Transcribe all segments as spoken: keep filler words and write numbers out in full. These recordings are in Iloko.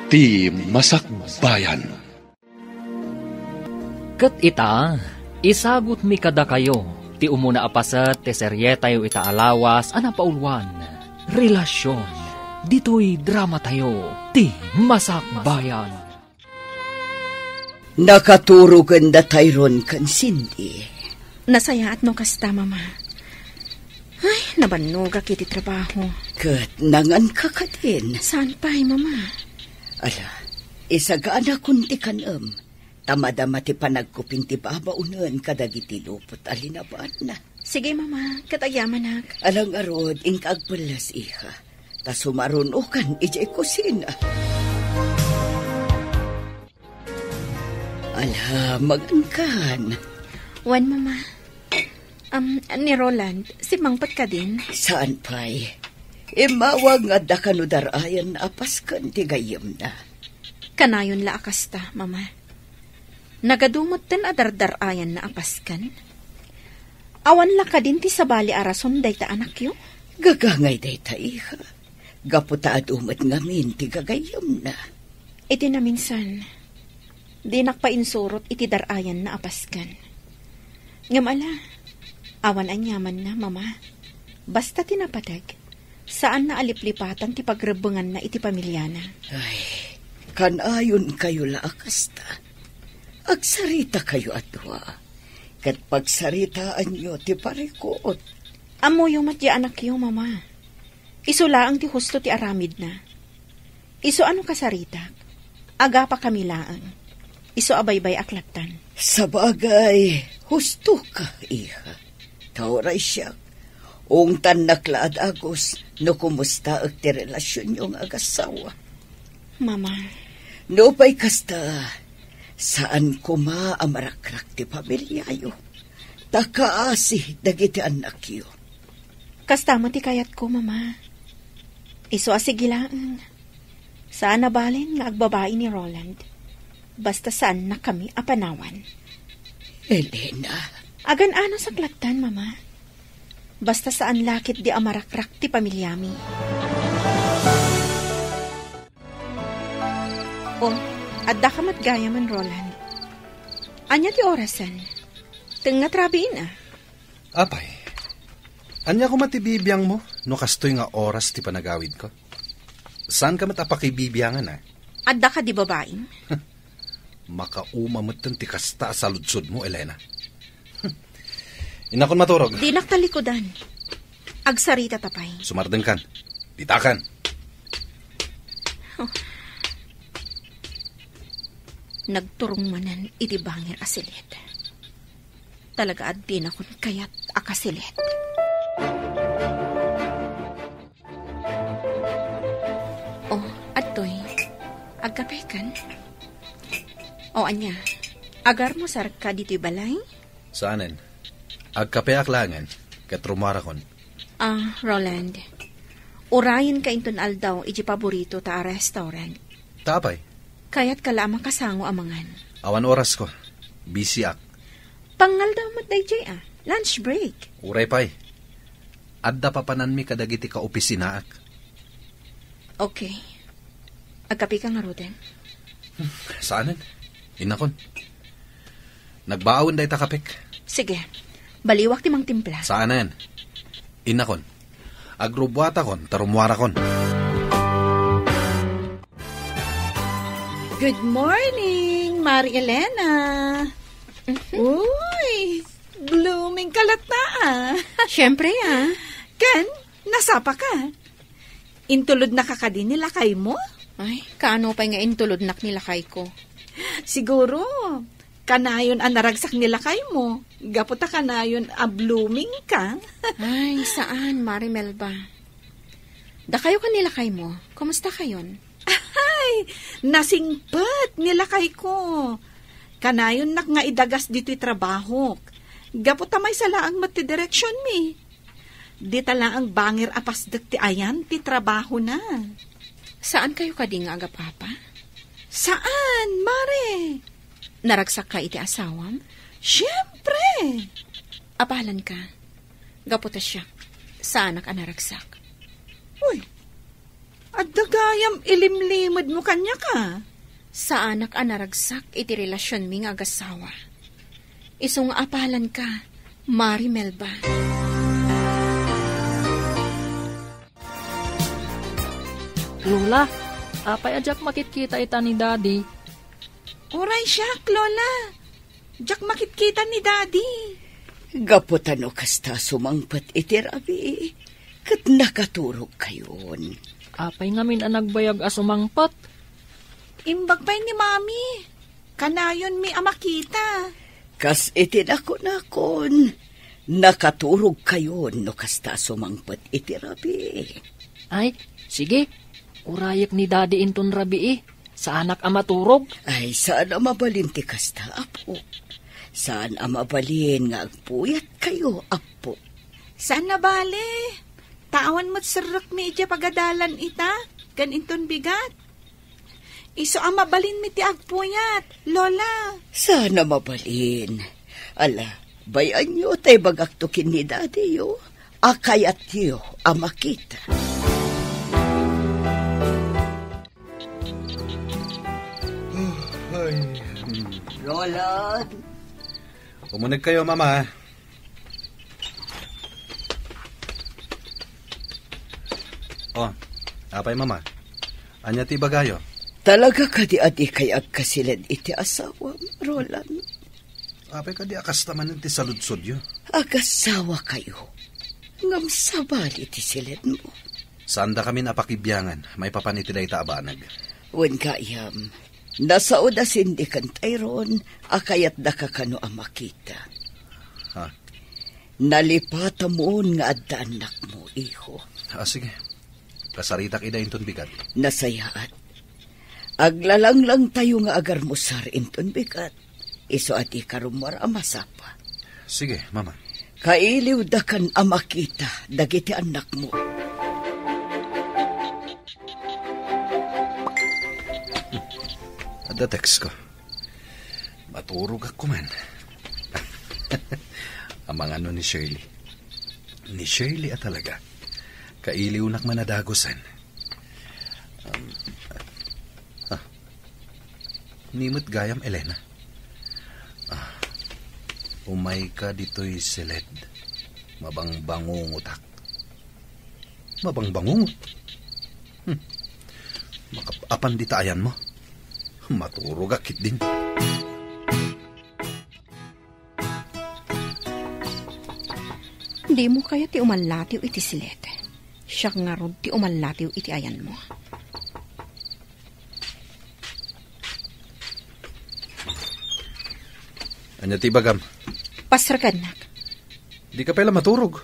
Ti Masakbayan. Ket ita, isagutmi kadakayo ti umuna a paset ti serietayo ita a lawas a napauluan, Relasion, ditoy dramatayo, Ti Masakbayan. Nakaturogen da Tyrone ken Cindy. Nasayaat no kasta, Mama. Ay, nabannogak iti trabaho. Ket nanganka kadin? Saan pay, Mama? Ala, isaganakon ti kan-em. Ta madama ti panagkupin ti babaonen kadagiti lupot a linabanna. Sige, Mama, ket agyamanak. Ala ngarud, inka agpelles, iha. Ta sumarunokan idiay kusina. Ala, magankan. Wen, Mama. Am, ni Roland, simmangpet kadin? Saan pay. Immawag nga adda kano dar-ayanna a pasken ti gayyemna. Kanayon la a kasta, Mama. Nagadu metten a dardar-ayanna a pasken. Awan la kadin ti sabali a rason dayta anakyo? Gagangay dayta, iha. Gapu ta adu met ngamin ti gagayyemna. Iti naminsan, dinak painsurot iti dar-ayanna a pasken. Ngem ala, awan aniamanna, Mama. Basta ti napateg, saanna a liplipatan ti pagrebbenganna iti pamiliana. Ay, kanayonkayo la a kasta. Agsaritakayo a dua, ket pagsaritaanyo ti parikut. Ammoyo met ti anakyo, Mama. Isu laeng ti husto ti aramidna. Isu a no kasaritak, agapakami laeng. Isu a baybay-ak lattan. Sabagay, hustoka, iha. Ta uray siak, ungtannak la a dagus no kumustaek ti relasionyo nga agassawa. Mama. Nupay kasta, saan koma a marakrak ti pamiliayo. Ta kaasi dagiti annakyo. Kasta met ti kayatko, Mama. Isu a sige laeng. Saan a balen nga agbabai ni Roland. Basta saannakami a panawan. Elena. Agan-anasak lattan, Mama. Basta saan la ketdi a marakrak ti pamiliami. Oh, addaka met gayamen, Roland. Ania ti orasen? Tengnga ti rabiin, a. Apay, ania koma ti bibiangmo no kastoy nga oras ti panagawidko? Saanka met a pakibibiangan, a? Adda kadi babaim? Makauma metten ti kasta a saludsodmo, Elena. Innakon maturog. Dinak talikudan. Agsaritata pay. Sumardengkan. Ditakan. Oh. Nagturong manen iti bangir a silet. Talaga a dinakon kayat a kasilet. Oh, adtoy. Agkapekan? O ania, agarmusarka ditoy balay? Saanen. Agkapeak laengen, ket rummuarakon. Ah, Roland, urayenka inton aldaw iti paboritota a restaurant. Ta apay? Kayatka la a makasango a mangan. Awan orasko. Busyak. Pangaldaw met daydiay, a. Lunch break. Uray pay. Adda papananmi kadagiti kaopisinaak. Okay. Agkapeka ngaruden? Saanen. Innakon. Nagbaawen dayta kapek. Sige. Baliwak ti mangtimpla. Saanen. Innakon. Agrubbuatakon, ta rummuarakon. Good morning, Mari Elena. Mhm. Uy, blooming ka latta, a. Siyempre, a. Ken, nasapa ka. Intulodnaka kadi ni lakaymo? Ay, kaano pay nga intulodnak ni lakayko? Siguro, kanayon a naragsak ni lakaymo, gapu ta kanayon a blooming ka. Ay, saan, Mari Melba. Dakayo ken ni lakaymo, kumusta kayon? Ay, nasingpet ni lakayko. Kanayonnak nga idagas ditoy trabahok. Gapu ta maysa laeng met ti direksionmi. Dita laeng bangir a pasdek ti ayan ti trabahona. Saankayo kadi nga agap-apa? Saan, Mare? Naragsakka iti asawam? Siempre! Apalanka. Gapu ta siak, saanak a naragsak. Uy, Adda gayam ilimlimedmo kaniak a? Saanak a naragsak iti relasionmi nga agasawa. Isu nga apalanka, Mari Melba. Lola, apay a diak makitkita ita ni Daddy? Uray siak, Lola. Diak makitkita ni Daddy. Gapu ta no kasta sumangpet iti rabii, ket nakaturogkayon. Apay ngamin a nagbayag a sumangpet? Imbag pay ni Mami. Kanayonmi a makita. Kas iti nakunakon, nakaturogkayon no kasta sumangpet iti rabii. Ay, sige. Urayek ni Daddy inton rabii. Saanak a maturog? Ay, saan a mabalin ti kasta, Apo. Saan a mabalin nga agpuyatkayo, Apo. Saan a bale. Ta awan met serrekmi idiay pagadalan ita, ken inton bigat. Isu a mabalinmi ti agpuyat, Lola. Saan a mabalin. Ala, bay-anyo ta ibagakto ken ni Daddy-yo a kayatyo a makita. Ay. Roland! Umunegkayo, Mama. Oh, apay, Mama? Ania ti ibagayo? Talaga kadi a dikay agkasiled iti asawam, Roland? Apay kadi a kasta manen ti saludsodyo? Agasawakayo. Ngem sabali ti siledmo. Saandakamin a pakibiangan maipapan iti dayta a banag. Wen gayam, nasao da Cindy ken Tyrone a kayatdaka kano a makita. Ha? Nalipatamon nga adda annakmo, iho. Ah, sige. Kasaritak ida inton bigat. Nasayaat. Aglalanglangtayo nga agarmusar inton bigat. Isu a dika rummuar a masapa. Sige, Mama. Kailiwdakan a makita dagiti annakmo. Adda textko. Maturogak koman. Amangan no ni Shirley. Ni Shirley a talaga. Kailiwnak man a dagusen. Um, ah, Ni met gayam, Elena. Ah, umayka ditoy siled. Mabangbangungotak. Mabangbangungot? Hmm. Makap-apan dita ayanmo. Maturogak ketdin. Dimo kayat ti umallatiw iti siled. Siak ngarud ti umallatiw iti ayanmo. Ania ti ibagam? Pasterkennak. Dika pay la maturog.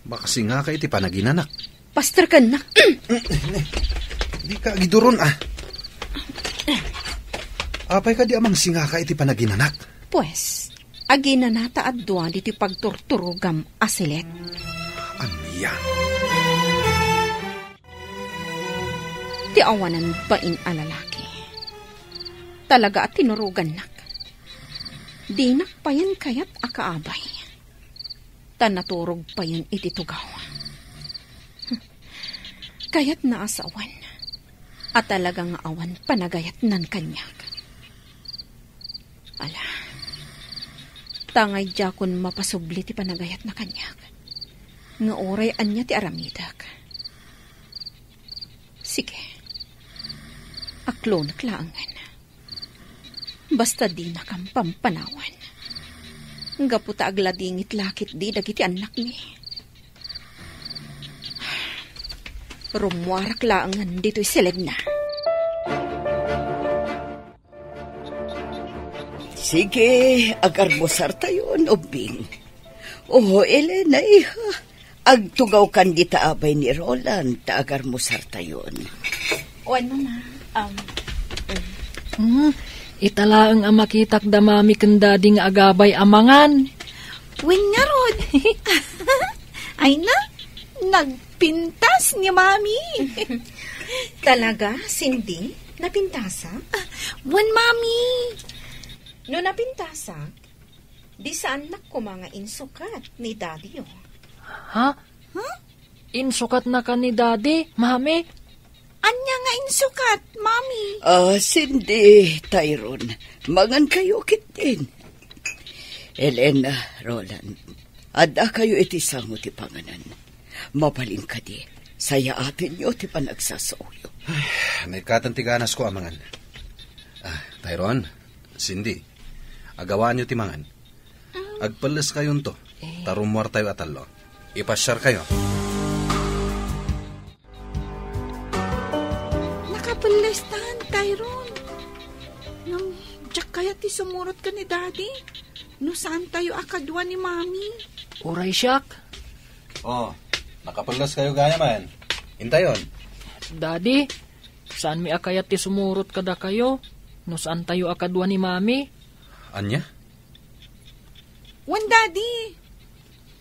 Makasingaka iti panaginanak. Pasterkennak. Dika agiduron, ah. Apay kadi a mangsingaka iti panaginanak? Pues, aginana ta adua ditoy pagturturogam a siled. Ania? Ti awanan bain a lalaki. Talaga a tinurogannak. Dinak payen kayat a kaabay. Ta naturog payen iti tugaw. Kayatna a sawen a talaga nga awan panagayatnan kaniak. Ala, tangay diakon mapasubli ti panagayatna kaniak. Nga uray ania ti aramidek. Sige, aklonek laengen. Basta dinakam pampanawan. Gapu ta agladingit la ketdi dagiti annakmi. Rummuarak laengen ditoy siledna. Sige, agarmusartayon, ubbing. Oh, Elena, iha. Agtugawkan dita abay ni Roland ta agarmusartayon. Wen, Mama. Um, Hmm, ita laeng a makitak da Mami ken Daddy nga agabay a mangan. Wen ngarud. Ay na, nagpintas ni Mami. Talaga, Cindy? Napintasak? Wen, Mami. No napintasak, di saannak koma nga insukat ni Daddy, oh. Ha? Huh? Insukatnaka ni Daddy, Mami? Ania nga insukat, Mami? Ah, Cindy, Tyrone, mangankayo ketdin. Elena, Roland, addakayo iti sango ti panganan. Mabalin kadi, sayaatenyo ti panagsasaoyo. Ay, naikatan ti ganasko a mangan. Ah, Tyrone, Cindy, agawaanyo ti mangan. Agpelleskayonto, ta rummuartayo a tallo. Ipasiarkayo. Nakapellestan, Tyrone. Ngem, diak kayat ti sumurot ken ni Daddy no saantayo a kadua ni Mami. Uray siak. Oh, nakapelleskayo gayam. Intayon. Daddy, saanmi a kayat ti sumurot kadakayo no saantayo a kadua ni Mami. Ania? Wen, Daddy.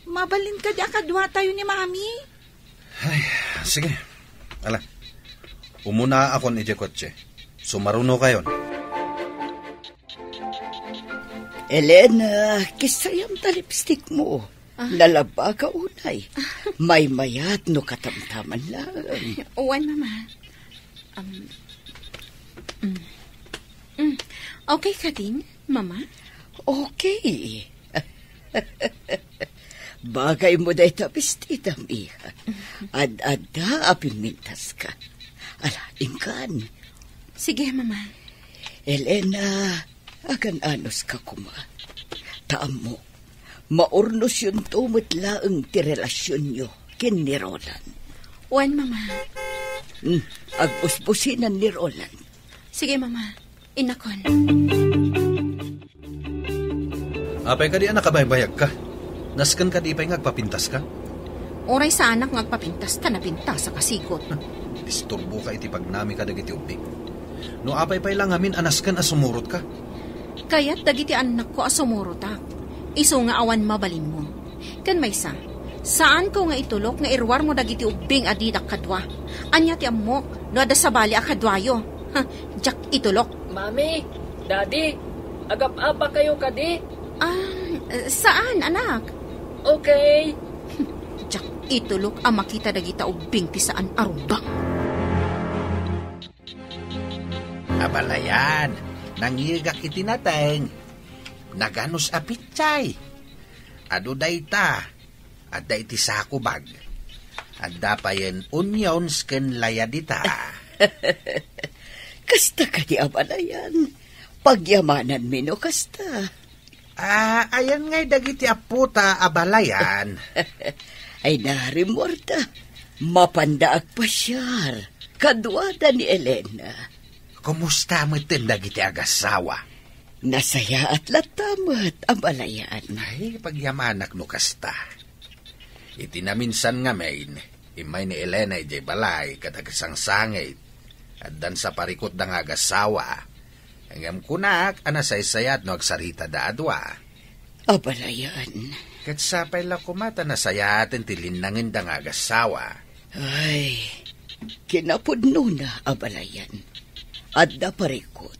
Mabalin kadi a kaduatayo ni Mami? Ay, sige. Ala, umunaakon idiay kotse. Sumarunokayon. Elena, kissayam ta lipstick mo. Ah. Nalabaka unay. Maymayat no katamtaman lang. Wen, Mama. Um, mm. Mm. Okay kadin, Mama? Okay. Bagay mo dayta bestidam, iha. Ad-adda a pimmintaska. Ala, inkan. Sige, Mama. Elena, agan-anuska koma. Ta ammok, maurnosyonto met laeng ti relasionyo ken ni Roland. Wen, Mama. Hmm, agbusbusinan ni Roland. Sige, Mama. Innakon. Apay kadi a nakabaybayagka? Nasken kadi pay nga agpapintaska? Uray saanak nga agpapintas ta napintasak a sigut. Disturboka iti pagnamika dagiti ubbing. No apay pay la ngamin a nasken a sumurotka? Kayat dagiti annakko a sumurotak. Isu nga awan mabalinmo. Ken maysa, saanko nga itulok nga iruarmo dagiti ubbing a didak kadua. Ania ti ammok no adda sabali a kaduayo? Ha, diak itulok. Mami, Daddy, agap-apakayo kadi? Ah, saan, anak. Okay. Diak itulok a makita dagita ubbing ti saan a rumbeng. Abalayan, nangyegak iti nateng. Naganus a pitsay. Adu dayta. Adda iti sako bag. Adda payen onions ken layad ita. Kasta kadi, abalayan. Pagyamananmi no kasta. Ah, ayan ngay dagiti appota, abalayan. Ay, narimmuarda. Mapanda agpasiar. Kaduada ni Elena. Kumusta metten dagiti agasawa? Nasayaat latta met, abalayan. Ay, pagyamanak no kasta. Iti naminsan ngamin, immay ni Elena idiay balay ket agsangsangit. Addan sa parikutda nga agasawa. Ngem kunak a nasaysayaat no agsaritada a dua. Abalayan. Ket sapay la koma ta nasayaaten ti linnangenda nga agasawa. Ay, kinapudnona, abalayan. Adda parikut.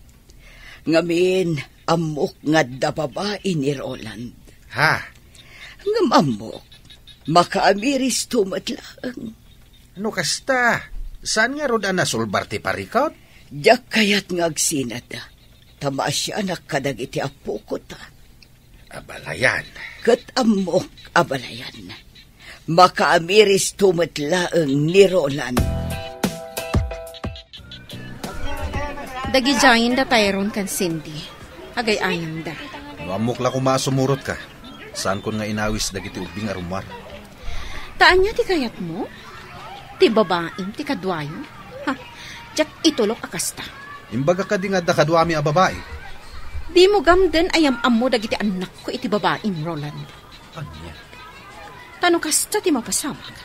Ngamin, ammok nga adda babai ni Roland. Ha? Ngem ammok, makaamiristo met laeng. No kasta, saan ngarud a nasulbar ti parikut? Diak kayat nga agsinada, ta maasianak kadagiti appoko ta. Abalayan. Ket ammok, abalayan. Makaamiristo met laeng ni Roland. Dagidiayen da Tyrone ken Cindy. Agay-ayamda. No ammok la koma a sumurotka, saankon nga inawis dagiti ubbing a rummuar. Ta ania ti kayatmo? Ti babaim ti kaduayo? Ha, diak itulok a kasta. Imbagak kadi nga adda kaduami a babai? Dimo gamden a yam-ammo dagiti annakko iti babaim, Roland. Ania? Ta no kasta ti mapasamak,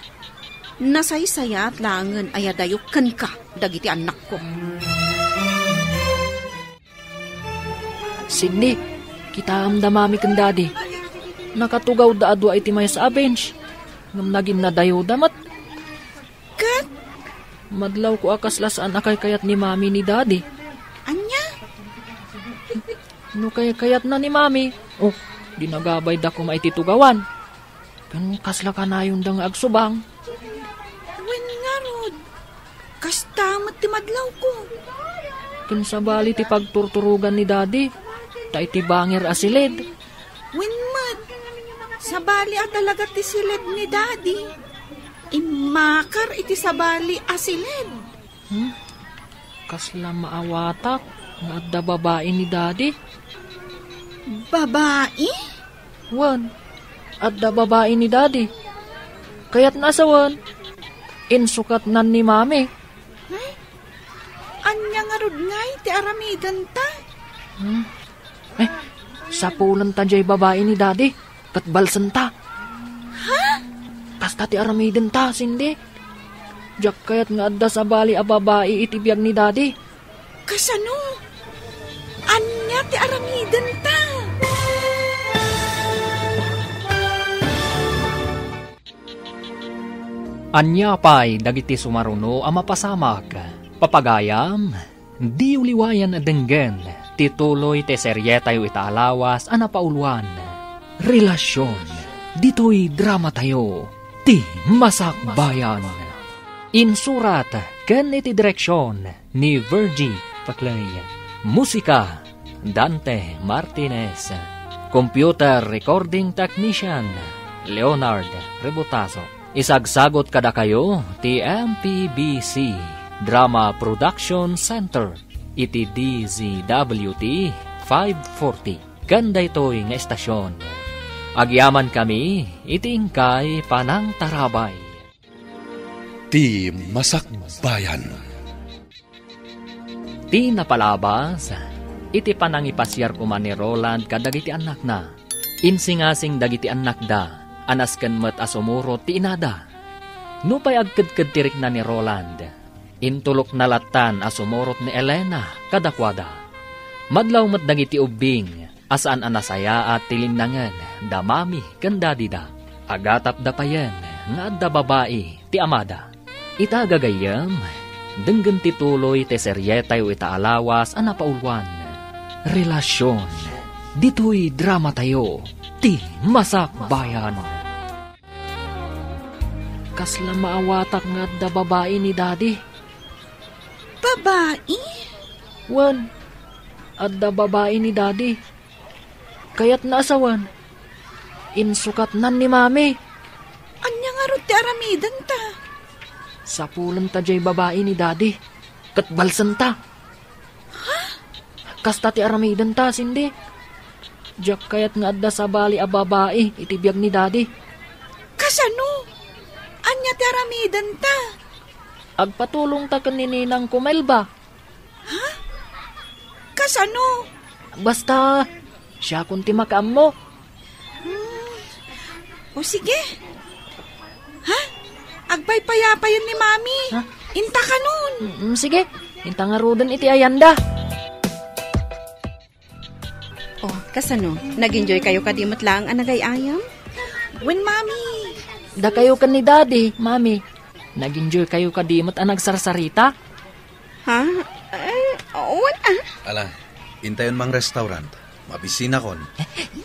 nasaysayaat laengen a yadayok kenka dagiti annakko. Cindy, kitaem da Mami ken Daddy. Nakatugawda a dua iti maysa a bench. Ngem naginnadayawda met. Ket? Madlawko a kasla saan a kaykayat ni Mami ni Daddy. Ania? No kaykayatna ni Mami, oh, di nagabayda koma iti tugawan. Ken kasla kanayonda nga agsubang. Wen ngarud, Kasta met ti madlawko. Ken sabali ti pagturturogan ni Daddy, ta iti bangir a siled. Wen met, sabali a talaga ti siled ni Daddy. Immakar iti sabali a siled. Hmm? Kasla maawatak nga adda babai ni Daddy. Babai? Wen, adda babai ni Daddy. Kayatna a sawen, insukatnan ni Mami. Ay, ania ngarud ngay ti aramidenta? Hmm? Eh, sapulenta jay babai ni Daddy, ket balsenta. Ha? Kasta ti aramidenta, Cindy. Diak kayat nga adda sabali a babai iti biag ni Daddy. Kasano? Ania ti aramidenta? Ania pay dagiti sumaruno a mapasamak? Papagayam, diyo liwayan a denggen ti tuloy ti serietayo ita a lawas a napauluan, Relasyon, ditoy dramatayo, Ti Masakbayan. Insurat ken iti direksion ni Virgie Paclay. Musika, Dante Martinez. Computer recording technician, Leonard Rebutazo. Isagsagot kadakayo ti M P B C Drama Production Center iti D Z W T five forty. Ken daytoy nga estasion, agyamankami iti inkay panangtarabay. Ti Masakbayan. Ti napalabas, iti panangipasiar koma ni Roland kadagiti annakna, insingasing dagiti annakda a nasken met a sumurot ti inada. Nupay agkedked ti rikna ni Roland, intulokna lattan a sumurot ni Elena kadakuada. Madlaw met dagiti ubbing a saan a nasayaat ti linnangen da mami ken dadida. Agatapda payen nga adda babai ti amada. Ita gagayyem, denggen ti tuloy ti serietayo ita a lawas a napauluan, Relasyon. Ditoy dramatayo, Ti Masakbayan. Kasla maawatak nga adda babai ni Daddy. Babai? Wen, adda babai ni Daddy. Kayatna a sawen, insukatnan ni Mami. Ania ngarud ti aramidenta? Sapulenta jay babai ni Daddy, ket balsenta. Ha? Kasta ti aramidenta, Cindy. Diak kayat nga adda sabali a babai iti biag ni Daddy. Kasano? Ania ti aramidenta? Agpatulongta ken ni ninangko Melba. Ha? Kasano? Basta, siakon ti makaammo. Hmm. O sige. Ha? Agpaypayapayen ni Mami. Ha? Inta kanon. Mm, sige. Inta ngaruden iti ayanda. O, kasano? Nag-enjoy kayo kadi met laeng a nagay-ayam? Wen, Mami. Dakayo ken ni Daddy, Mami. Nag-enjoy kayo kadi met a nagsarsarita? Ha? Eh, wen, ah. Ala, intayon mang restaurant. Mabisinakon.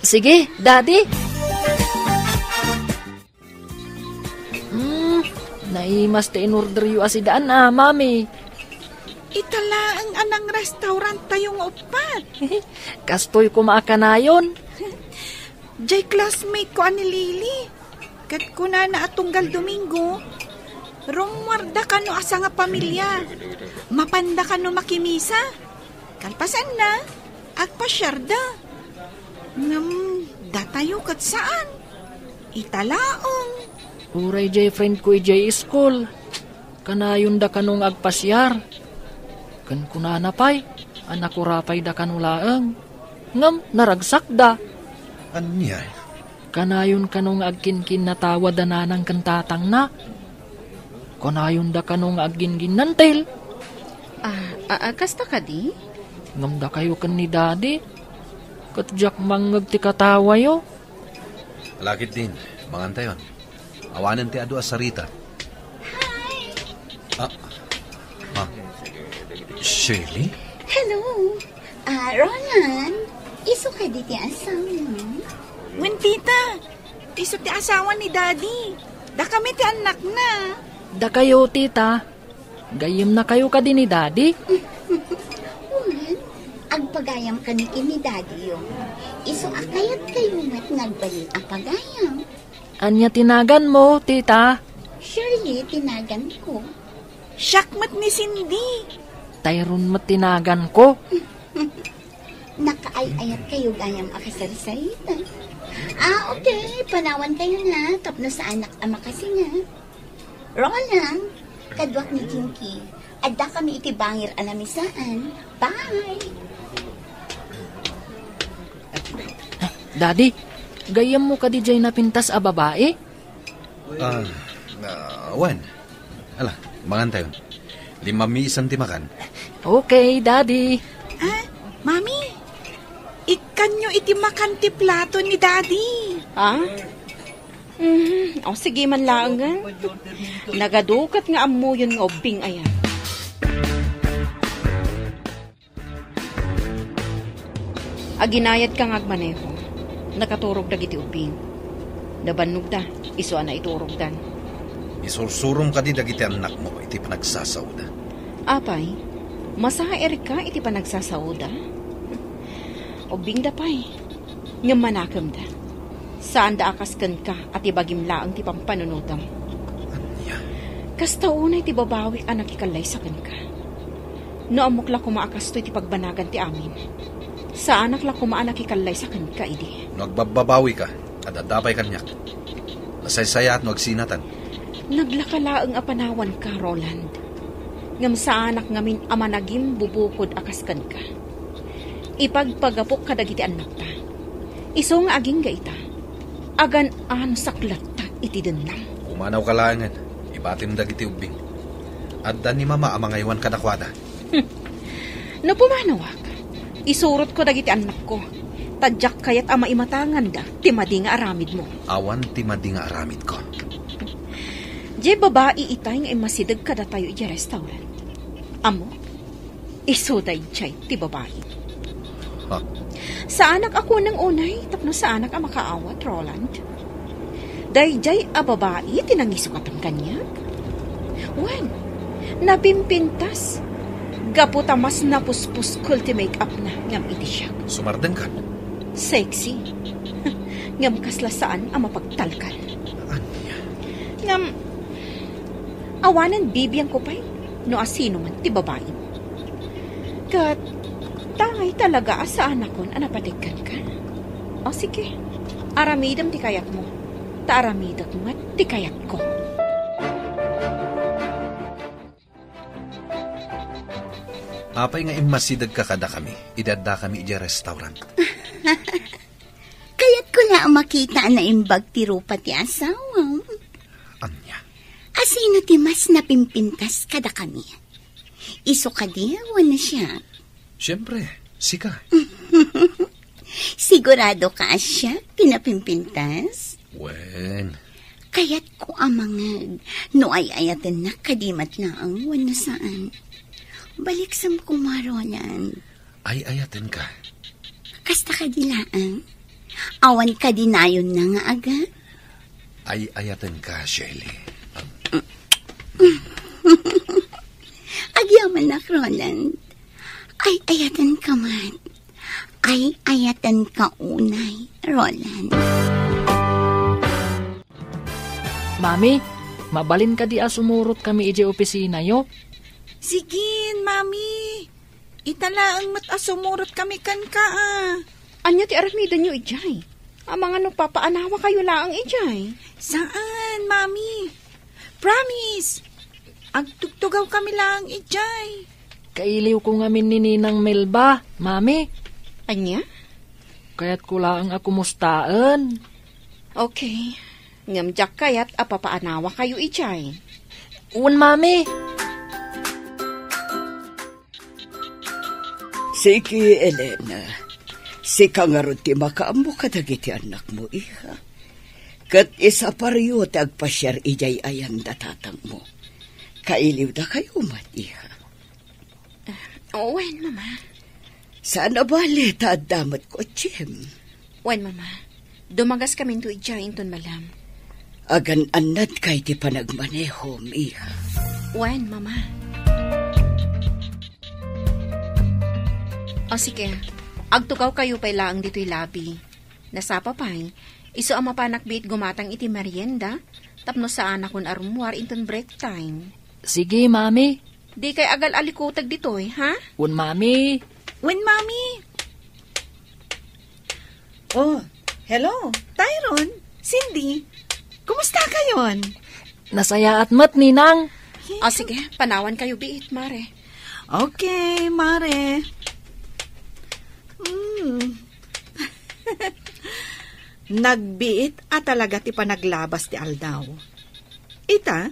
Sige, Daddy. Hmm, naimas ti inorderyo a sidaan, ah, Mami. Ita laeng a nang restaurant tayo nga uppat. Kastoy koma a kanayon. Jay classmate ko a ni Lily. Ket kunana a tunggal Domingo, rummuarda kano a sangapamilia. Mapanda kano makimisa. Kalpasanna, agpasiarda. Ngem datayo ket saan. Ita laeng. Uray jay friend ko idiay school. Kanayonda kano nga agpasiar. Ken kunana pay a nakurapayda kano laeng. Ngem naragsakda. Ania? Kanayon kano nga agkinkinnatawa da nanang ken tatangna. Kanayonda kano nga agginginnantil. Ah, ah, ah, kasta kadi? Ngem dakayo ken ni Daddy, ket diak mangngeg ti katawayo. Lakit din, mangantayon. Awanen ti adu a sarita. Hi! Ah, ah, Shirley? Hello. Ah, Roland, isu kadi ti asawa? Wen, tita. Isu ti asawa ni Daddy. Dakami ti annakna. Dakayo, tita. Gayyemnakayo kadi ni Daddy? Wen, agpagayam kami ken ni Daddy-yo. Isu a kayatkayo met nga agbalin a pagayam. Ania ti naganmo, tita? Shirley ti naganko. Siak met ni Cindy. Tyrone met ti naganko. Nakaay-ayatkayo gayam a kasarsarita. Ah, okay. Panawankayo na tapno saanak a makasinga. Roland, kaduak ni Jinky. Addakami iti bangir a namisaan. Bye! Daddy, gayyemmo kadi jay napintas a babai? Ah, ah, wen. Ala, mangantayon. Limmammisen ti makan. Okay, Daddy. Ah, Mami, ikkanyo iti makan ti plato ni Daddy. Ah? Mhm. O, sige man laengen. Nagadu ket nga ammoyon nga ubbing aya. Aginayadka nga agmaneho. Nakaturog dagiti ubbing. Nabannogda, isu a naiturogdan. Isursurom kadi dagiti annakmo iti panagsasaoda. Apay, masairka iti panagsasaoda? Ubbingda pay. Ngem manakemda. Saanda a kas kenka a ti bagim laeng ti pampanunotem. Ania? Kasta unay ti babawik a nakikallaysa kenka. No ammok la koma a kastoy ti pagbanagan ti amin, saanak la koma a nakikallaysa kenka idi. No agbabbabawika, adda pay kaniak. Nasaysayaat no agsinatan. Naglaka laeng a panawanka, Roland. Ngem saanak ngamin a managimbubukod a kas kenka. Ipagpagapok kadagiti annakta. Isu nga agingga ita, agan-anusak latta iti dennam. Pumanawka laengen, ibatim dagiti ubbing. Adda ni Mama a mangaywan kadakuada. Hmm. No pumanawak, isurotko dagiti annakko, ta diak kayat a maimatanganda ti madi nga aramidmo. Awan ti madi nga aramidko. Diay babai itay nga immasideg kadatayo idiay restaurant. Ammok, isu daydiay ti babai. Ha? Saanak a kunang unay tapno saanak a makaawat, Roland. Daydiay a babai ti nangisukatam kaniak. Wen, napimpintas. Gapu ta mas napuspuskol ti make-upna ngem iti siak. Sumardengka? Sexy. Ngem kasla saan a mapagtalkan. Ania? Ngem, awanen bibiangko pay no asino man ti babai. Ket, tangay talaga a saanakon a napatikkanka. O sige, aramidem ti kayatmo, ta aramidek met ti kayatko. Apay nga immasidegka kadakami, idi addakami idiay restaurant? Kayatko la a makita a naimbag ti rupa ti asawam. Ania? Asino ti mas napimpintas kadakami? Isu kadi wenno siak? Siempre, sika. Sigurado ka a siak ti napimpintas? Wen. Kayatko a mangeg no ay-ayatennak kadi met laeng wenno saan. Baliksem koma, Roland. Ay-ayatenka. Kasta kadi laeng? Awan kadi nayonna nga aga? Ay-ayatenka, Shirley. Agyamanak, Roland. Ay-ayatenka met. Ay-ayatenka unay, Roland. Mami, mabalin kadi a sumurotkami idiay opisinayo? Sige, Mami. Ita laeng met a sumurotkami kenka, a. Ania ti aramidenyo idiay? Amangan no papaanawakayo laeng idiay? Saan, Mami. Promise. Agtugtugawkami laeng idiay. Kailiwko ngamin ni Ninang Melba, Mami. Ania? Kayatko laeng a kumustaen. Okay. Ngem diak kayat a papaanawakayo idiay. Wen, Mami. Sige, Elena. Sika ngarud ti makaammo kadagiti annakmo, iha. Ket isaparyo ti agpasiar idiay ayan da tatangmo. Kailiwdakayo met, iha. Ah, wen, Mama. Saan a bale ta adda met kotsem. Wen, Mama. Dumagaskaminto idiay inton malem. Agan-annadka iti panagmanehom, iha. Wen, Mama. O sige, agtugawkayo pay laeng ditoy labi. Nasapa pay, isu a mapanak biit gumatang iti merienda, tapno saanakon a rummuar inton break time. Sige, Mami. Dikay agal-alikuteg ditoy, ha? Wen, Mami. Wen, Mami. Oh, hello, Tyron, Cindy. Kumusta kayon? Nasayaat met, Ninang. O sige, panawankayo biit, Mare. Okay, Mare. Hmm. Nagbiit a talaga ti panaglabas ti aldaw. Ita,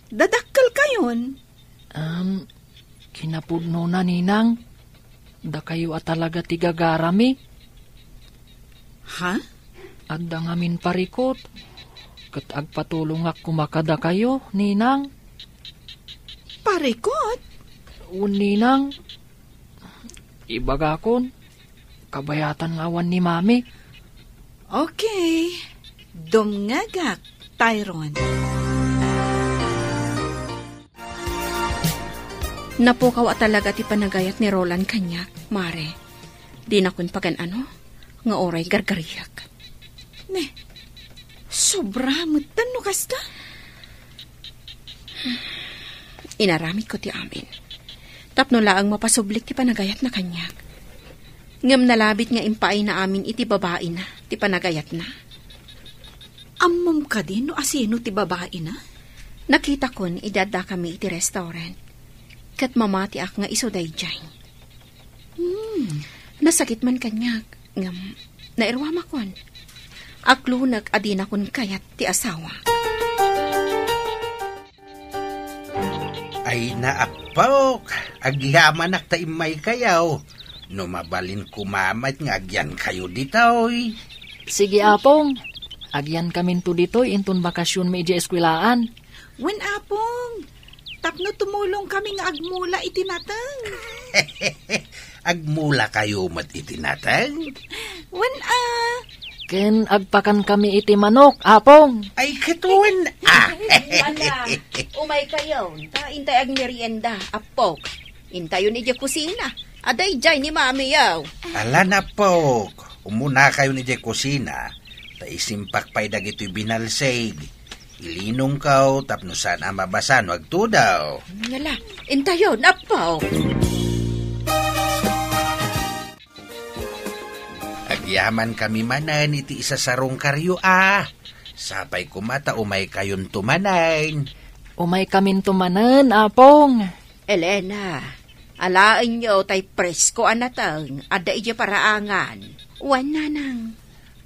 dadakkelkayon. Um, kinapudnona, Ninang. Dakayo a talaga ti gagarami. Ha? Adda ngamin parikut. Ket agpatulongak koma kadakayo, Ninang. Parikut? Wen, Ninang. Ibagakon, kabayatan nga awan ni Mami. Okay. Dumngegak, Tyron. Napukaw a talaga ti panagayat ni Roland kaniak, Mare. Dinakon pagan-ano nga uray gargariak. Ne, sobra metten no kasta. Inaramidko ti amin. Tapno laeng mapasublik ti panagayatna kaniak. Ngem nalabit nga impaayna amin iti babaina ti panagayatna. Ammom kadi no asino ti babaina? Nakitakon idi addakami iti restaurant. Ket mamatiak nga isu daydiay. Hmm. Nasakit man kaniak, ngem nairuamakon. Aklunek a dinakon kayat ti asawa. Ay, naappok, agyamanak ta immaykayo. No mabalin koma met nga agyankayo ditoy. Sige, Apong. Agyankaminto ditoy inton bakasionmi idiay eskwelaan. Wen, Apong. Tapno tumulongkami nga agmula iti nateng. Agmulakayo met iti nateng? Wen, a. Ken agpakankami iti manok, Apong. Ay, ket wen, a. Ala, umaykayon, ta intay agmerienda, Apok. Intayon idiay kusina. Adda idiay ni Mamiyo. Ala, Apok. Umunakayon idiay kusina, ta isimpak pay dagitoy binalsig. Ilinongko tapno saan a mabasa no agtudaw. Ngala, intayon, Apok. Agyamankami manen iti isasarungkaryo a. Sapay koma ta umaykayonto manen. Umaykaminto manen, Apong. Elena, alaenyo tay presko a nateng adda idiay paraangan. Wen, Nanang.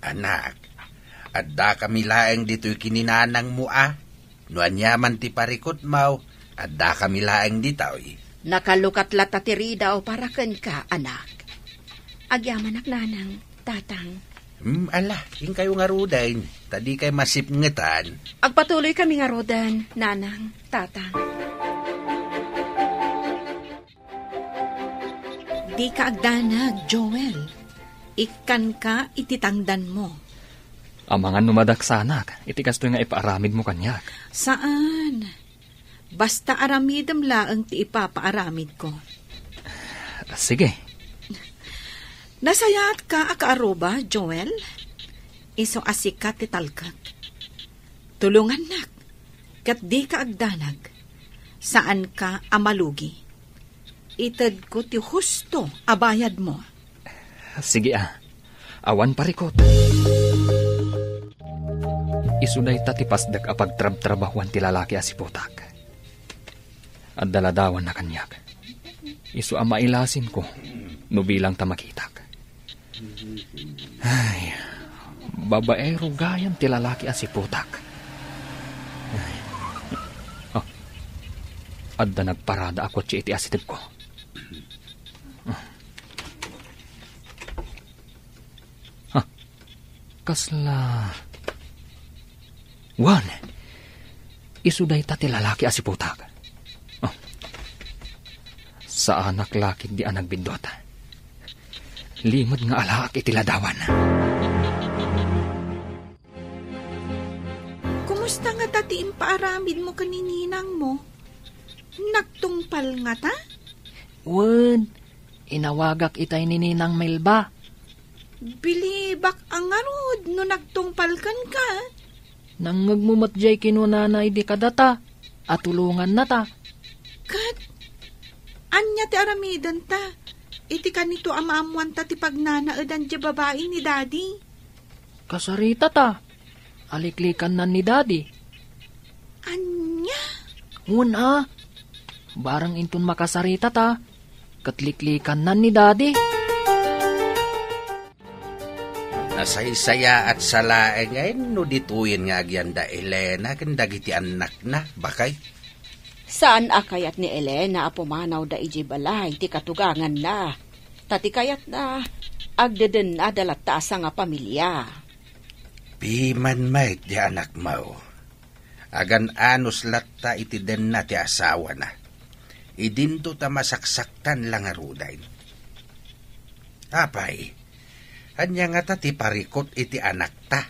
Anak, addakami laeng ditoy ken ni nanangmo a. No aniaman ti parikutmo, addakami laeng ditoy. Nakalukat latta ti ridaw para kenka, anak. Agyamanak, Nanang, Tatang. Hmm, ala, inkayo ngaruden, ta dikay masipngetan. Agpatuloykami ngaruden, Nanang, Tatang. Dika agdanag, Joel. Ikkanka iti tangdanmo. Amangan no madaksanak iti kastoy nga ipaaramidmo kaniak. Saan. Basta aramidem laeng ti ipapaaramidko. Sige. Nasayaatka a kaaruba, Joel? Isu a sika ti talkek. Tulongannak, ket dika agdanag. Saanka a malugi. Itedko ti husto a bayadmo. Sige a, awan parikut. Isu dayta ti pasdek a pagtrabtrabahuan ti lalaki a siputak. Adda ladawanna kaniak. Isu a mailasinko no bilang ta makitak. Ay, babaero gayam ti lalaki a siputak. Ay. Ah, adda nagparada a kotse iti asidegko. Ah, kasla Wen, isu dayta ti lalaki a siputak. Oh. Saanak la ketdi a nagbiddut. Limed nga alaak iti ladawan. Kumusta ngata ti impaaramidmo ken ni ninangmo? Nagtungpal ngata? Wen, Inawagak itay ni Ninang Melba. Bilibak a ngarud no nagtungpal kenka. Nangngegmo met jay kinunana idi kadata, a tulongannata. Ket ania ti aramidenta iti kanito a maammoanta ti pagnanaedan ti babai ni Daddy? Kasaritata. Aliklikannan ni Daddy. Ania? Wen a. Barang inton makasaritata, ket liklikannan ni Daddy. Nasaysayaat sa laengen no ditoyen nga agyanda Elena ken dagiti annakna, bakay? Saan a kayat ni Elena a pumanawda idiay balay ti katuganganna. Ta ti kayatna, agdedennada latta a sangapamilia. Piman met ti anakmo. Agan-anos latta iti denna ti asawana. Idinto ta masaksaktan la ngaruden. Apay, ania ngata ti parikut iti anakta?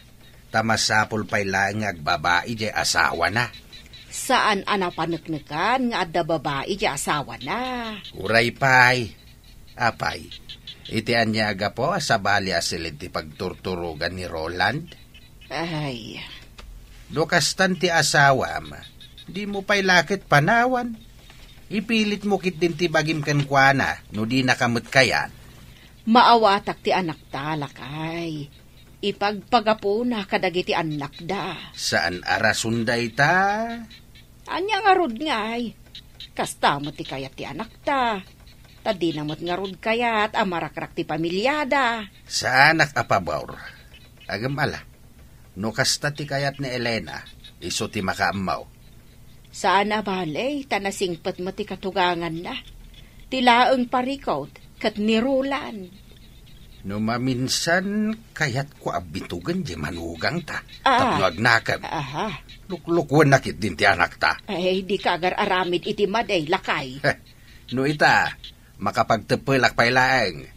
Ta masapul pay laeng nga agbabai diay asawana. Saan a napaneknekan nga adda babai diay asawana. Uray pay, apay, iti ania a gapu a sabali a siled ti pagturturogan ni Roland? Ay. No kastan ti asawam, dimo pay la ket panawan. Ipilitmo ketdin ti bagim kenkuana no dinaka met kayat. Maawatak ti anakta, lakay. Ipagpagapuna kadagiti annakda. Saan a rason dayta? Ania ngarud ngay? Kasta met ti kayat ti anakta. Ta dina met ngarud kayat a marakrak ti pamiliada. Saanak a pabor. Agem ala. No kasta ti kayat ni Elena, isu ti makaammo. Saan a bale, ta nasingpet met ti katuganganna. Ti laeng parikut ket ni Roland. No maminsan, kayatko a bitugen diay manugangta. Ah. Tapno agnakem. Aha. Luklukwennak ketdin ti anakta. Ay, dika agar-aramid iti madi, lakay. Heh, no ita, makapagteppelak pay laeng.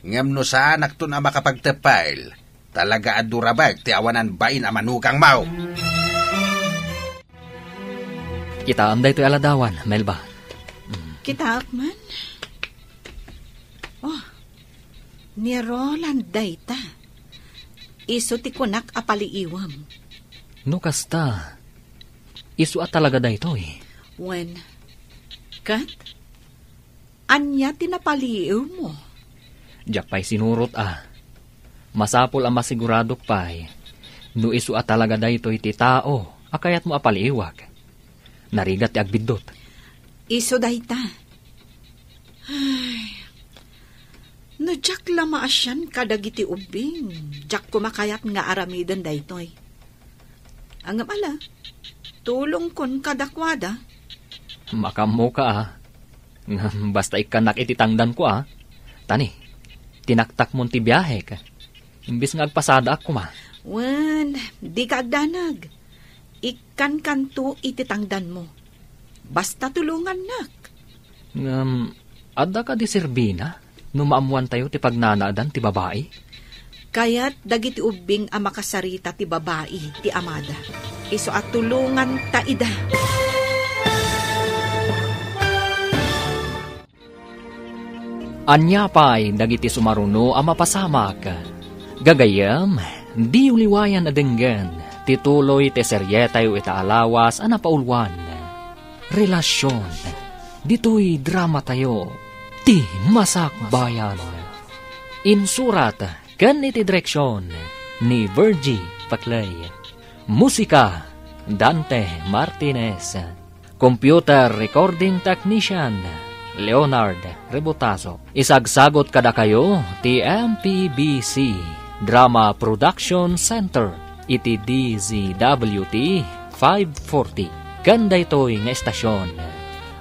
Ngem no saanakton a makapagteppel, talaga a durabek ti awanan bain a manugangmo. Kitaem daytoy a ladawan, Melba. Mm. Kitaek man. Oh, ni Roland dayta. Isu ti kunak a paliiwem. No kasta, isu a talaga daytoy. Wen, ket ania ti napaliiwmo? Diak pay sinurot a. Masapul a masiguradok pay no isu a talaga daytoy ti tao a kayatmo a paliiwak. Narigat ti agbiddut. Isu dayta. Ay, no diak la maasian kadagiti ubbing, diak koma kayat nga aramiden daytoy. Ngem ala, tulongkon kadakuada. Makaammoka a. Ngem basta ikkannak iti tangdanko a. Tani, tinaktakmon ti biahek. Imbes nga agpasadaak koma. Wen, dika agdanag. Ikkankanto iti tangdanmo. Basta tulongannak. Ngem, adda kadi serbina no maammoantayo ti pagnanaedan ti babai? Kayat dagiti ubbing a makasarita ti babai ti amada. Isu a tulonganta ida. Ania pay dagiti sumaruno a mapasamak? Gagayyem, diyo liwayan a denggen ti tuloy ti serietayo ita a lawas a napauluan, Relasion. Ditoy dramatayo, Ti Masakbayan. Insurat ken iti direksion ni Virgie Paclay. Musika, Dante Martinez. Computer Recording Technician, Leonard Rebotazo. Isagsagot kadakayo ti M P B C Drama Production Center iti D Z W T five forty. Ken daytoy nga estasion,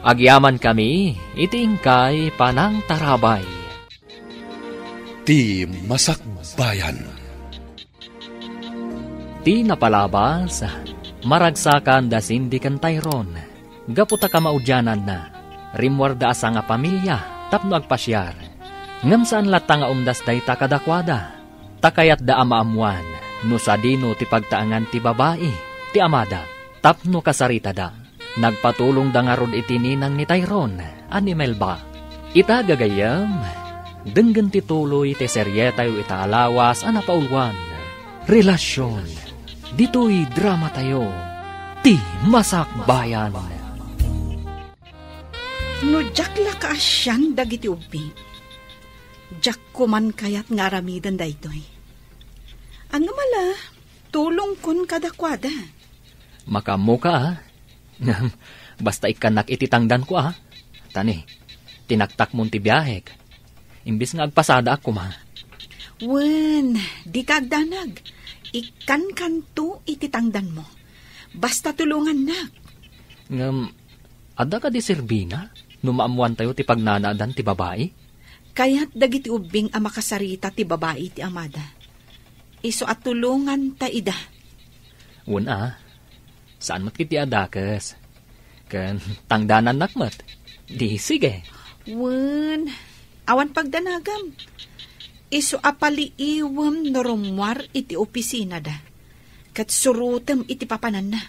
agyamankami iti inkay panangtarabay. Ti Masakbayan. Ti napalabas, maragsakan da Cindy ken Tyrone. Gapu ta kamaudiananna, rimmuarda a sangapamilia tapno agpasiar. Ngem saan latta nga umdas dayta kadakuada, ta kayatda a maammuan no sadino ti pagtaengan ti babai ti amada tapno kasaritada. Nagpatulongda ngarud iti ninang ni Tyrone a ni Melba. Ita, gagayyem, denggen ti tuloy ti serietayo ita a lawas a napauluan, Relasyon. Ditoy dramatayo, Ti Masakbayan. No diak la kaasian dagiti ubbing, diak koman kayat nga aramiden daytoy. Ngem ala, tulongkon kadakuada. Makaammoka, a. Ngem, basta ikkannak iti tangdanko, a. Tani, tinaktakmon ti biahek. Imbes nga agpasadaak koma. Wen, dika agdanag. Ikkankanto iti tangdanmo. Basta tulongannak. Ngem, adda kadi serbina no maammoantayo ti pagnanaedan ti babai? Kayat dagiti ubbing a makasarita ti babai iti amada. Isu a tulonganta ida. Wen, a. Saan met ketdi a dakes. Ken tangdanannak met. Di sige. Wen, awan pagdanagam. Isu a paliiwem no rummuar iti opisinada. Ket surotem iti papananna.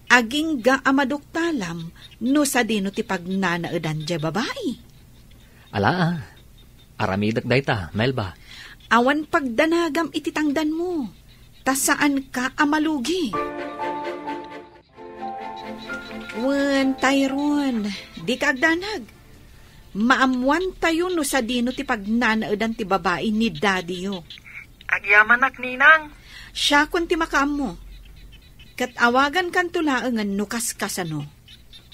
Agingga a maduktalam no sadino ti pagnanaedan diay babai. Ala, a. Aramidek dayta, Melba. Awan pagdanagam iti tangdanmo, ta saanka a malugi. Wen, Tyrone, dika agdanag. Maammoantayo no sadino ti pagnanaedan ti babai ni daddyyo. Agyamanak, Ninang. Siakon ti makaammo. Ket awagankanto laengen no kaskasano.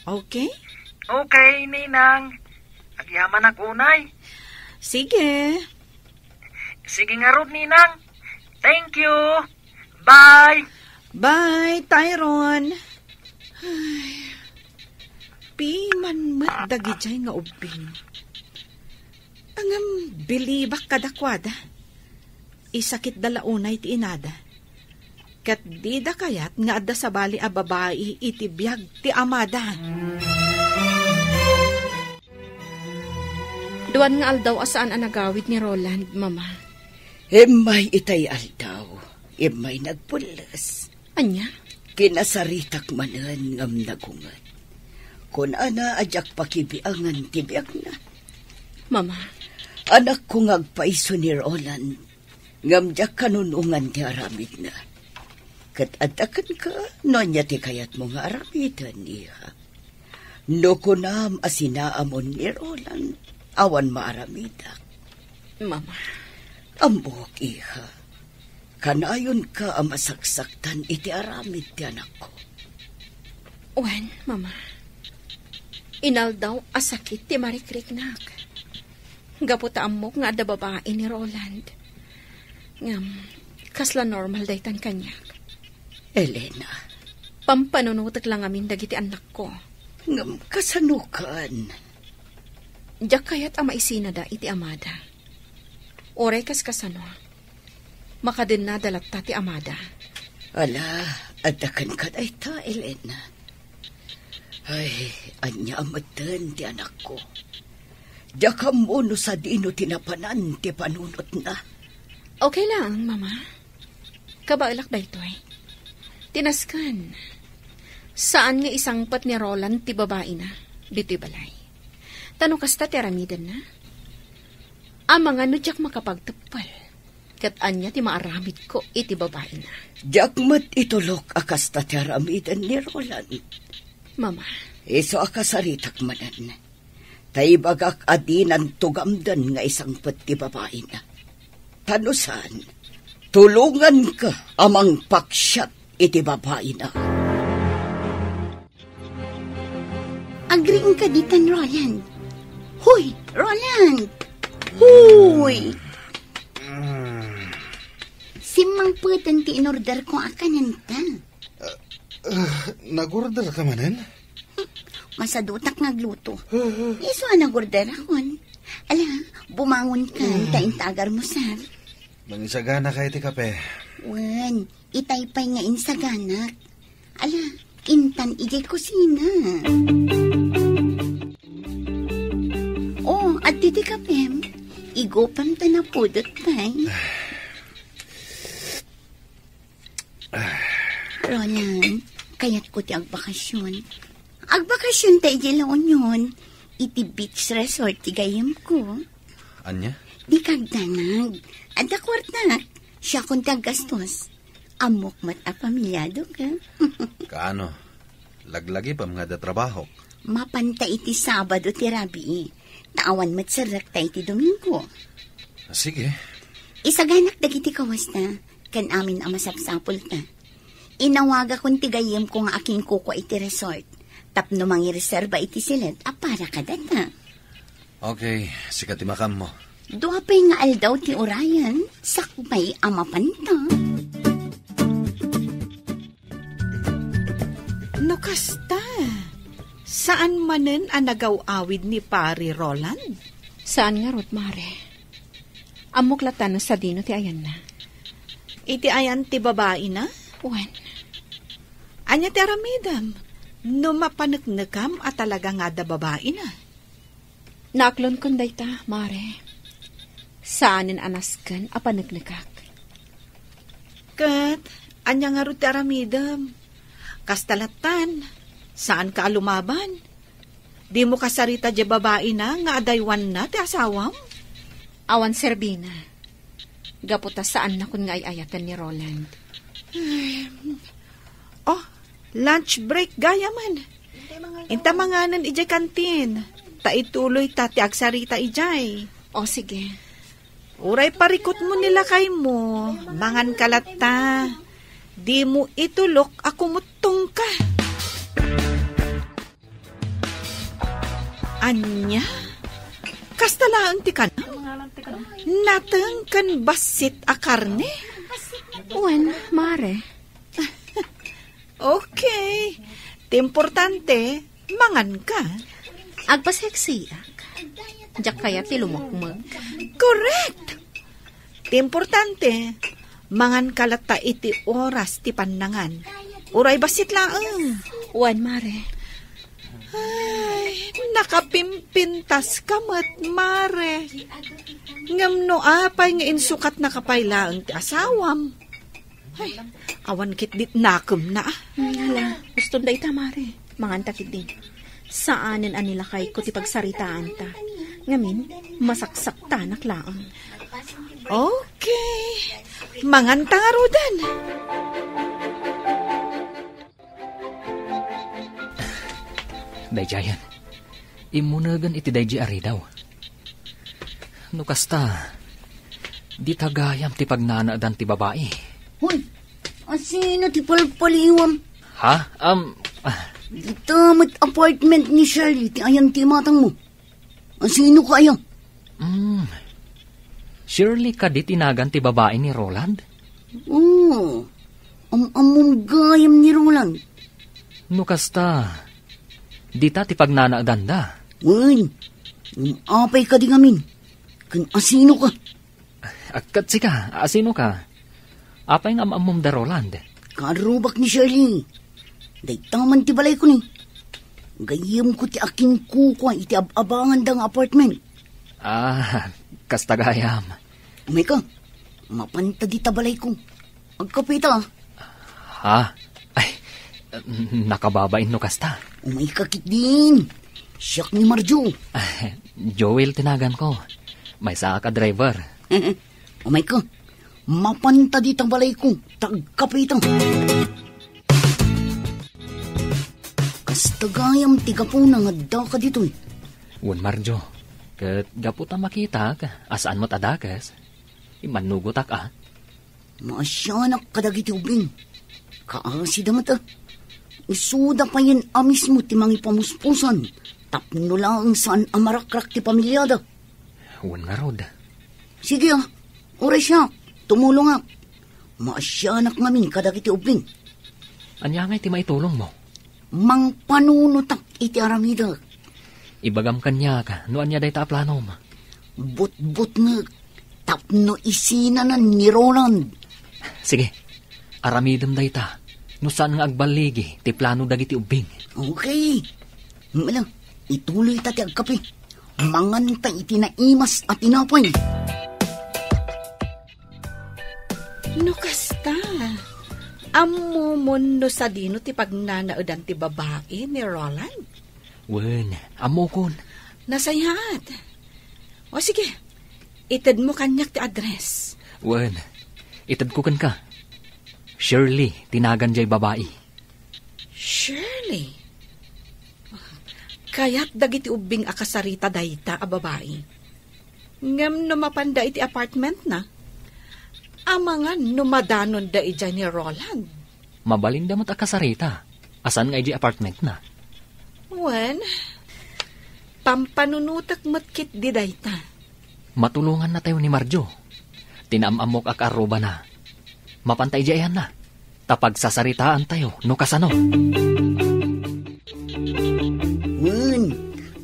Okay? Okay, Ninang. Agyamanak unay. Sige. Sige ngarud, Ninang. Thank you. Bye. Bye, Tyrone. Ay, piman met dagidiay nga ubbing. Ngem bilibak kadakuada. Isakitda la unay ti inada. Ket dida kayat nga adda sabali a babai iti biag ti amada. Duan nga aldaw a saan a nagawid ni Roland, Mama. Immay itay aldaw, immay nagpulles. Ania? Kinasaritak manen ngem nagunget. Kunana a diak pakibiangan ti biagna. Mama. Anakko nga agpayso ni Roland, ngem diak kanunongan ti aramidna. Ket adda kenka no ania ti kayatmo nga aramiden, iha. No kunam a sinaamon ni Roland, awan maaramidak. Mama. Ammok, iha. Kanayonka a masaksaktan iti aramid ti anakko. Wen, Mama. Inaldaw a sakit ti marikriknak. Gapu ta ammok nga adda babai ni Roland. Ngem, kasla normal daytan kaniak. Elena. Pampanunotek la ngamin dagiti annakko. Ngem kasano ken? Diak kayat a maisinada iti amada. Uray kaskasano, makadennada latta ti amada. Ala, adda kenka dayta, Elena. Ay, ania a metten ti anakko. Diak ammo no sadino ti napanan ti panunotna. Okay lang, Mama. Kabaelak daytoy. Ti nasken, saan nga isangpet ni Roland ti babaina ditoy balay. Ta no kasta ti aramidenna, amangan no diak makapagteppel. Ket ania ti maaramidko iti babaina? Diak met itulok a kasta ti aramiden ni Roland. Mama. Isu a kasaritak manen. Ta ibagak a dinan tugamden nga isangpet ti babaina. Ta no saan, tulonganka a mangpaksiat iti babaina. Agriingka ditan, Roland. Hoy, Roland! Hoy! Simmangpeten ti inorder ko a kanenta. Ah, nag-order ka manen? Masadutak nga agluto. Isu a nag-order akon. Ala, bumangon ka, ta intagar mo, sir. Mangisagana ka iti kape. Wen, itay pay nga insaganak. Ala, intan idiay kusina. Oh, adda ti kapem. Igupem ta napudot pay. Roland, kayatko ti agbakasyon. Agbakasyon ta idiay La Union. iti beach resort ti gayyemko. Ania? Dika agdanag. Adda kuartak. Siakon ti aggastos. Ammok met a pamiladoka. Kaano? Laglagipem nga adda trabahok. Mapanta iti Sabado ti rabii. Ta awan met serrekta iti Domingo. Sige. Isaganak dagiti kawasta, ken amin a masapsapulta. Inawagakon ti gayyemko nga akinkukua iti resort, tapno mangireserba iti silet a para kadata. Okay, sika ti makammo. Dua pay nga aldaw ti urayan, sakbay a mapanta. No kasta, saan manen a nagaw-awid ni Pari Roland? Saan ngarud, Mare. Ammok latta no sadino ti ayanna. Iti ayan ti babaina? Wen. Ania ti aramidem no mapaneknekam a talaga nga adda babaina? Naaklonkon dayta, Mare. Saanen a nasken a paneknekak. Ket ania ngarud ti aramidem? Kasta lattan, saanka a lumaban? Dimo kasarita diay babaina nga adaywanna ti asawam? Awan serbina. Gapu ta saannakon nga ay-ayaten ni Roland. Ay, oh, lunch break gayamen. Inta manganen idiay kantin. Ta ituloyta ti agsarita idiay. O, sige. Uray parikutmo ni lakaymo, manganka latta. Dimo itulok a kumuttongka. Ania? Kasta laeng ti kanam? Nateng ken bassit a karne? Wen, Mare. Okay. Ti importante, manganka. Agpaseksiak. Diak kayat ti lumukmeg. Correct! Ti importante, manganka latta iti oras ti pannangan. Uray bassit laeng. Wen, Mare. Ay, nakapimpintaska met, Mare. Ngem no apay nga insukatnaka pay laeng ti asawam? Ay, awan ketdi nakemna, a. Hmm, hala, uston dayta, Mare. Manganta ketdi. Saanen a nilakayko ti pagsaritaanta. Ngamin, masaksaktanak laeng. Okay. Manganta ngaruden. Daydiayen, immunegen iti daydi a ridaw. No kasta, dita gayam ti pagnanaedan ti babai. Hoy, asino ti palpaliwam? Ha? Um, ah. Dita met apartment ni Shirley ti ayan ti imatangmo. Asino ka aya? Hmm. Shirley kadi ti nagan ti babai ni Roland? Oo. Am-ammom gayam ni Roland. No kasta, dita ti pagnanaedanda. Wen, ngem apay kadi ngamin? Ken asino ka? Ket sika, asino ka? Apay nga am-ammom da Roland? Karrubak ni Shirley. Dayta man ti balayko ni. Gayyemko ti akinkukua iti ab-abanganda nga apartment. Ah, kasta gayam. Umayka, mapanta dita balayko. Agkapeta. Ha? Ay, nakababain no kasta. Umayka ketdin. Siak ni Marjo. Ah, Joel ti naganko. Maysaak a driver. Umayka. Mapanta dita balayko. Agkapeta. Kasta gayam ti gapuna nga addaka ditoy. Wen, Marjo. Ket gapu ta makitak a saan met a dakes, immannugotak a. Maasianak kadagiti ubbing. Kaasida met a. Isuda payen a mismo ti mangipamuspusan tapno laeng saan a marakrak ti pamiliada. Wen ngarud. Sige a, uray siak, tumulongak. Maasianak ngamin kadagiti ubbing. Ania ngay ti maitulongmo? Mangpanunotak iti aramidek. Ibagam kaniak no ania dayta a planom. Butbutngek tapno isinanan ni Roland. Sige, aramidem dayta no saan nga agballigi ti plano dagiti ubbing. Okay. Mala, ituloyta ti agkape. Manganta iti naimas a tinapay. No kasta, ammomon no sadino ti pagnanaedan ti babai ni Roland? Wen, ammokon. Nasayaat. O sige, itedmo kaniak ti address. Wen, itedko kenka. Shirley ti nagan jay babai. Shirley? Kayat dagiti ubbing a kasarita dayta a babai. Ngem no mapanda iti apartmentna, amangan no madanonda idiay ni Roland. Mabalinda met a kasarita a saan nga idiay apartmentna. Wen, pampanunotek met ketdi dayta. Matulongannatayo ni Marjo. Ti naam-ammok a kaarrubana. Mapanta idiay ayanna. Ta pagsasaritaantayo no kasano. Wen,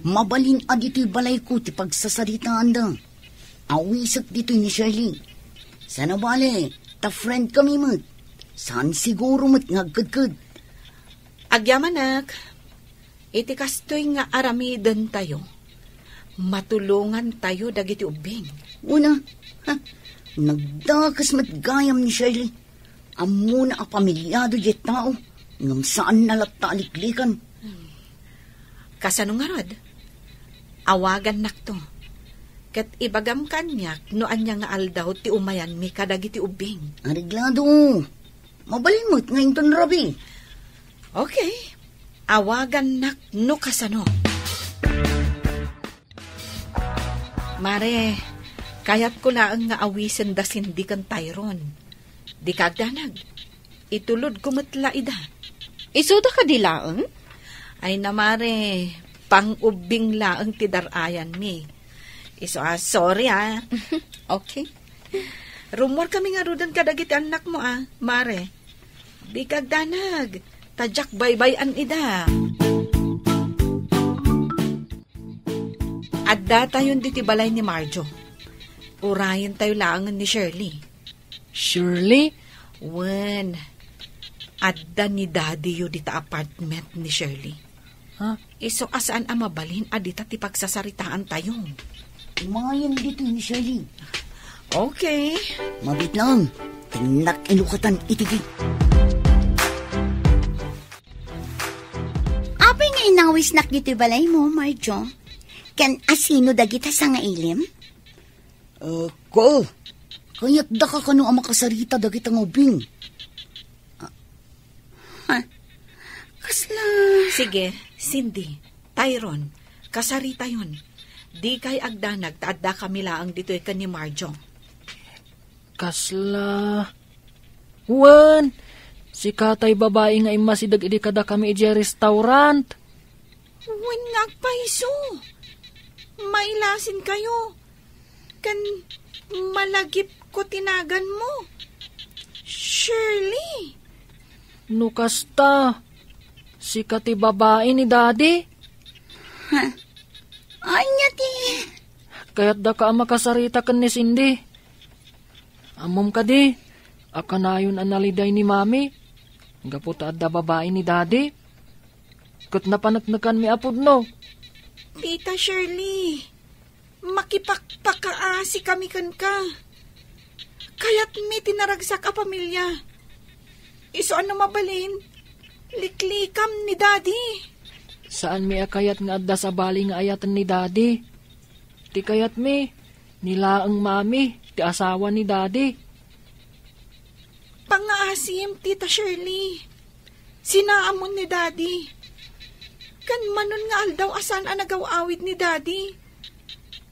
mabalin a ditoy balayko ti pagsasaritaanda. Awisek ditoy ni Shirley. Saan a bale, ta friend kami met. Saan siguro met nga agkedked. Agyamanak, iti kastoy nga aramidentayo, matulongantayo dagiti ubbing. Una, ha, nagdakes met gayam ni Shirley. Ammona a pamilyado diay tao, ngem saanna latta a liklikan. Kasano ngarud? Awagannakto. Ket ibagam kaniak no ania nga aldaw ti umayanmi kadagiti ubbing. Areglado. Mabalin met nga inton rabii. Okay. Awagannak no kasano. Mare, kayatko laeng nga awisen da Cindy ken Tyron. Dika agdanag. Itulodko met la ida. Isuda kadi laeng? Ay na, mare, pang-ubbing laeng ti dar-ayanmi. Isu a, sorry, ah. Okay. Rummuar kami ngaruden kadagiti annakmo, ah, mare. Dika agdanag, ta diak baybay-an ida. Addatayon ditoy balay ni Marjo. Urayentayo laengen ni Shirley. Shirley? Wen, adda ni Daddy-yo dita apartment ni Shirley. Ha? Isu a saan a mabalin a dita ti pagsasaritaantayo. Umayen ditoy ni Shirley. Okay. Mabiit lang. Tinnak inukatan iti gate. Apay nga inawisnak ditoy balaymo, Marjo? Ken asino dagita sangailim? Ah, ko. Kayatdaka kano a makasarita dagita nga ubbing? Ah, ha? Kasla... Sige, Cindy, Tyron, kasaritayon. Dikay agdanag ta addakami laeng ditoy ken ni Marjo. Kasla... Wen, sika tay babai nga immasideg idi kadakami idiay restaurant. Wen nga agpayso. Mailasinkayo. Ken malagipko ti naganmo. Shirley. No kasta, sika ti babai ni Daddy? Ha? Ania ti? Kayatdaka a makasarita ken ni Cindy. Ammom kadi a kanayon a naliday ni Mami gapu ta adda babai ni Daddy? Ket napaneknekanmi a pudno. Tita Shirley, makipakpakaasikami kenka. Kayatmi ti naragsak a pamilya. Isu a no mabalin, liklikam ni Daddy. Saanmi a kayat nga adda sabali nga ayaten ni Daddy. Ti kayatmi, ni laeng Mami ti asawa ni Daddy. Pangngaasim, Tita Shirley. Sinaamon ni Daddy. Ken manon nga aldaw a saan a nagaw-awid ni Daddy.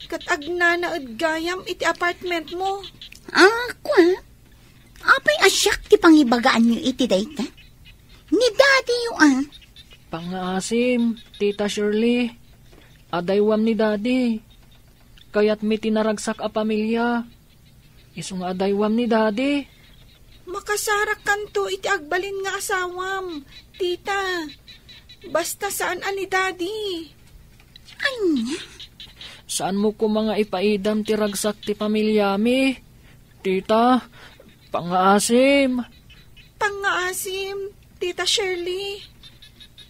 Ket agnanaed gayam iti apartmentmo. Ah, kua? Apay a siak ti pangibagaanyo iti dayta? Ni Daddy-yo, ah. Pangngaasim, Tita Shirley. Adaywam ni Daddy. Kayatmi ti naragsak a pamilya. Isu nga adaywam ni Daddy. Makasarakkanto iti agbalin nga asawam, Tita. Basta saan a ni Daddy. Ania? Saanmo koma nga ipaidam ti ragsak ti pamilyami, Tita. Pangngaasim. Pangngaasim, Tita Shirley.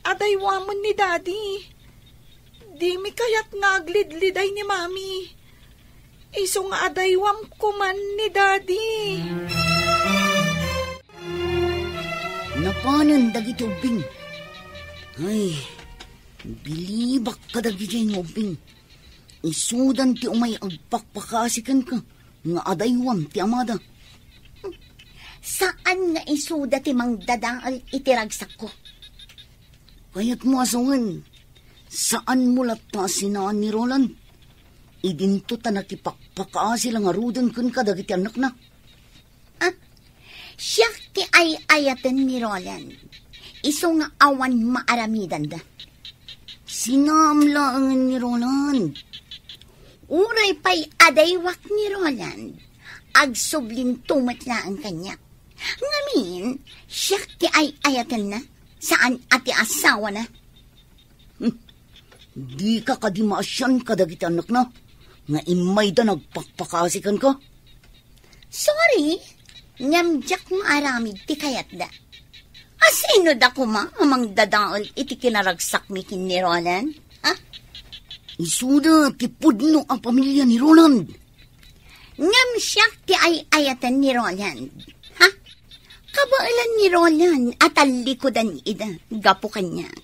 Adaywamon ni Daddy. Dimi kayat nga aglidliday ni Mami. Isu nga adaywam koman ni Daddy. Napanen dagiti ubbing. Ay, bilibak kadagiti nga ubbing. Isudan ti umay agpakpakasi kenka nga adaywam ti amada. Saan nga isuda ti mangdadael iti ragsakko. Kayatmo a sungen, saanmo latta a sinaan ni Roland? Idinto ta nakipakpakaasi la ngaruden kenka dagiti annakna. Ah, siak ti ay-ayaten ni Roland. Isu nga awan maaramidanda. Sinaam laengen ni Roland. Uray pay adaywak ni Roland, agsublinto met laeng kaniak. Ngamin, siak ti ay-ayatenna, saan a ti asawana. Hmm. Dika kadi maasian kadagiti annakna nga immayda nagpakpakasi kenka? Sorry, ngem diak maaramid ti kayatda. Asino da koma a mangdadael iti kinaragsakmi ken ni Roland? Ha? Isuda ti pudno a pamilia ni Roland. Ngem siak ti ay-ayaten ni Roland. Ha? Kabaelan ni Roland a tallikudan ida gapu kaniak.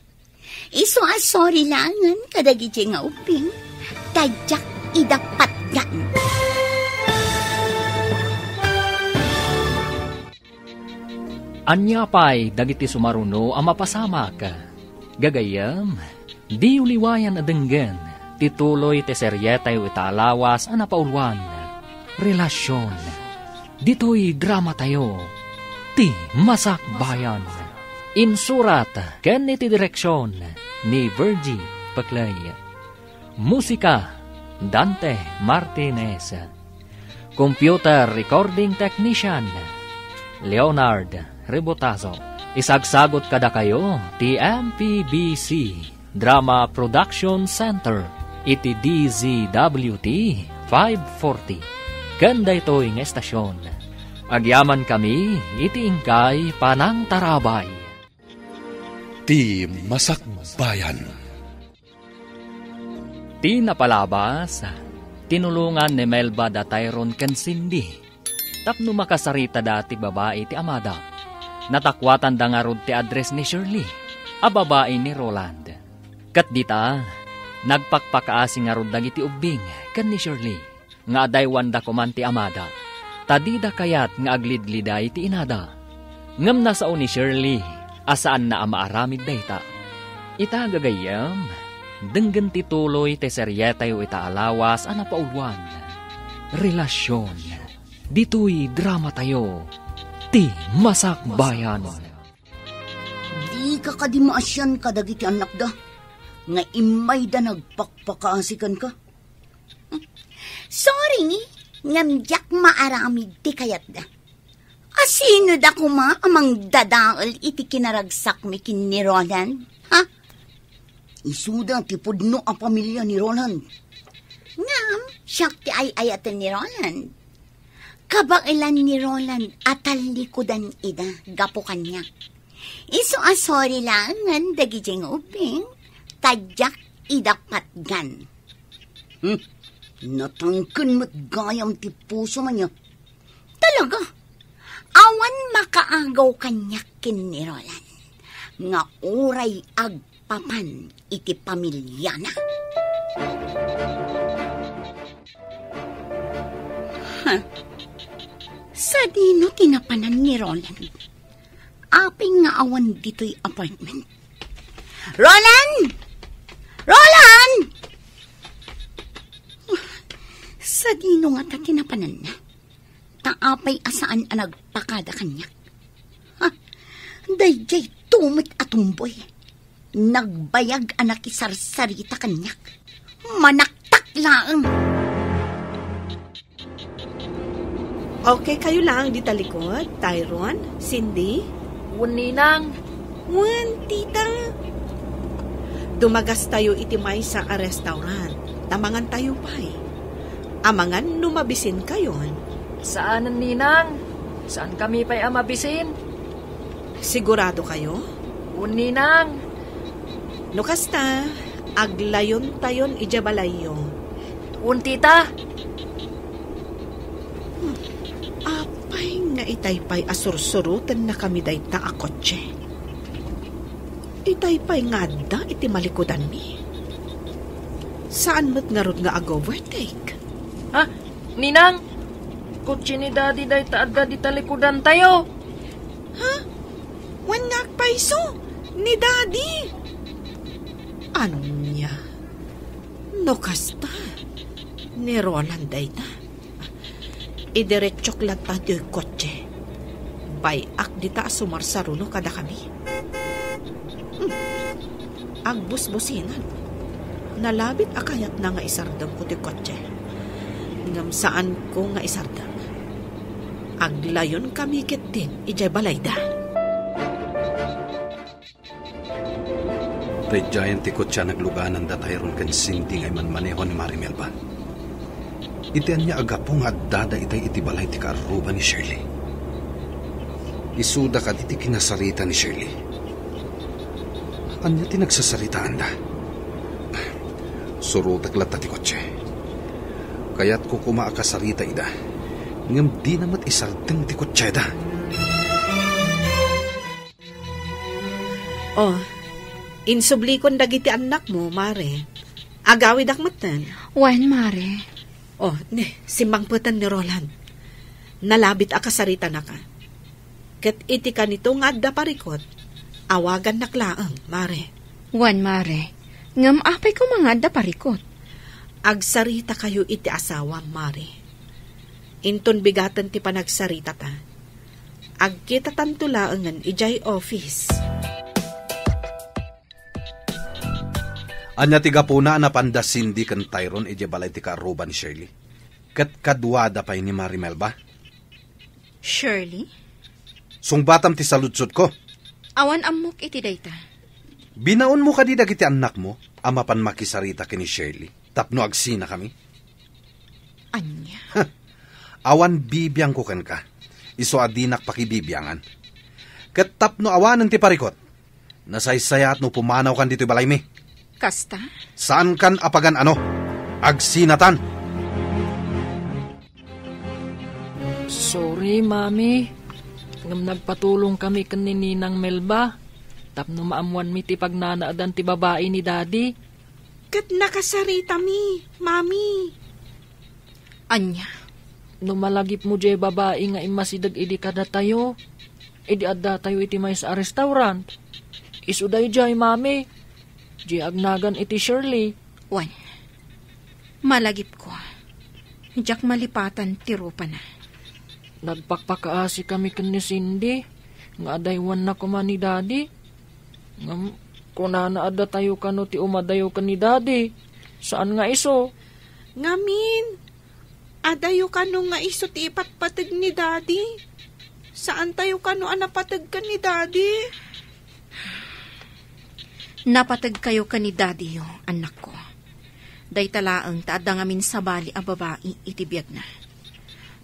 Isu a sorry laengen kadagiti nga ubbing, ta diak ida patgan. Ania pay dagiti sumaruno a mapasamak? Gagayyem, diyo liwayan a denggen ti tuloy ti serietayo ita a lawas a napauluan, Relasion. Ditoy dramatayo, Ti Masakbayan. Insurat ken iti direksion ni Virgie Peclay. Musika, Dante Martinez. Computer recording technician, Leonard Rebotazo. Isagsagot kadakayo ti M P B C Drama Production Center iti D Z W T five forty. Ken daytoy nga estasion, agyamankami iti inkay panangtarabay. Ti Masakbayan. Ti napalabas, tinulongan ni Melba da Tyron ken Cindy tapno makasaritada ti babai ti amada. Natakuatanda ngarud ti address ni Shirley a babai ni Roland. Ket dita, nagpakpakaasi ngarud dagiti ubbing ken ni Shirley nga adaywanda koman ti amada, ta dida kayat nga aglidliday ti inada. Ngem nasao ni Shirley a saanna a maaramid dayta. Ita, gagayyem, denggen ti tuloy ti serietayo ita a lawas a napauluan, Relasion. Ditoy dramatayo, Ti Masakbayan. Dika kadi maasian kadagiti annakda nga immayda nagpakpakaasi kenka? Sorry, ngem diak maaramid ti kayatda. Asino da koma a mangdadael iti kinaragsakmi ken ni Roland? Ha? Isuda ti pudno a pamilia ni Roland. Ngem, siak ti ay-ayaten ni Roland. Kabaelan ni Roland a tallikudan ida gapu kaniak. Isu a sorry laengen dagiti nga ubbing, ta diak ida patgan. Hmm, natangken met gayam ti pusom ania. Talaga, awan makaagaw kaniak ken ni Roland nga uray agpapan iti pamiliana. Ha? Sadino ti napanan ni Roland? Apay nga awan ditoy apartment? Roland! Roland! Sadino ngata ti napananna? Ta apay a saan a nagpakada kaniak? Ha? Daydiay tumet a tumboy. Nagbayag a nakisarsarita kaniak. Manaktak laeng. Okay kayo lang di talikod, Tyron, Cindy? Wen, Ninang. Wen, tita. Dumagastayo iti maysa a restaurant. Tamangan tayo pay. Amangan no mabisin kayon. Saanen, Ninang. Saan kami pay a mabisin? Sigurado kayo? Wen, Ninang. No kasta, aglayon tayon idiay balayyo. Wen, tita. Hmm, apay nga itay pay a sursurotenna kami dayta a kotse? Itay pay nga adda iti malikudanmi. Saan met ngarud nga ag-overtake? Ah, Ninang! Kotse ni Daddy dayta adda di talikudantayo. Ha? Wen nga agpayso ni Daddy? Ania? No kasta, ni Roland dayta. Idiretsok latta ti kotse. Bay-ak dita a sumarsaruno kadakami. Hmm. Agbusbusinan. Nalabit a kayatna nga isardengko ti kotse. Ngem saanko nga isardeng. Aglayonkami ketdin idiay balayda. Daydiayen ti kotse a nagluganan da Tyron ken Cindy nga immanmaneho ni Mari Melba. Iti ania a gapu nga addada itay iti balay ti kaarruba ni Shirley? Isuda kadi ti kinasarita ni Shirley? Ania ti nagsasaritaanda? Surotek latta ti kotse. Kayatko koma a kasarita ida, ngem dina met isardeng ti kotseda. Oh, insublikon dagiti annakmo, Mare. Agawidak metten. Wen, Mare. Oh, ne, simmangpeten ni Roland. Nalabit a kasaritanaka. Ket iti kanito nga adda parikot, awagannak laeng, Mare. Wen, Mare. Ngem apay koma nga adda parikot? Agsaritakayo iti asawam, Mare. Inton bigaten ti panagsaritata, agkitatanto laengen idiay office. Ania ti gapuna a napanda Cindy ken Tyron idiay balay ti kaarruba ni Shirley? Ket kaduada pay ni Mari Melba? Shirley? Sungbatam ti saludsodko. Awan ammok iti dayta. Binaonmo kadi dagiti annakmo a mapan makisarita ken ni Shirley tapno agsinakami? Ania? Huh. Awan bibiangko kenka. Isu a dinak pakibibiangan. Ket tapno awanen ti parikot, nasaysayaat no pumanawkan ditoy balaymi. Kasta? Saankan a pagan-ano. Agsinatan. Sorry, Mami. Ngem nagpatulong kami ken ni Ninang Melba tapno maammoanmi ti pagnanaadan ti babai ni Daddy. Ket nakasaritami, Mami. Ania? No malagipmo diay babai nga immasideg idi kadatayo, idi addatayo iti maysa a restaurant. Isu daydiay, Mami. Diay agnagan iti Shirley. Wen, malagipko. Diak malipatan ti rupana. Nagpakpakaasi kami ken ni Cindy nga adaywanna koma ni Daddy. Ngem kunana, addatayo kano ti umadayo ken ni Daddy. Saan nga isu. Ngamin, adayo kano nga isu ti ipatpateg ni Daddy. Saantayo kano a napateg ken ni Daddy. Napategkayo ken ni Daddyyo, annakko. Dayta laeng ta adda ngamin sabali a babai iti biagna.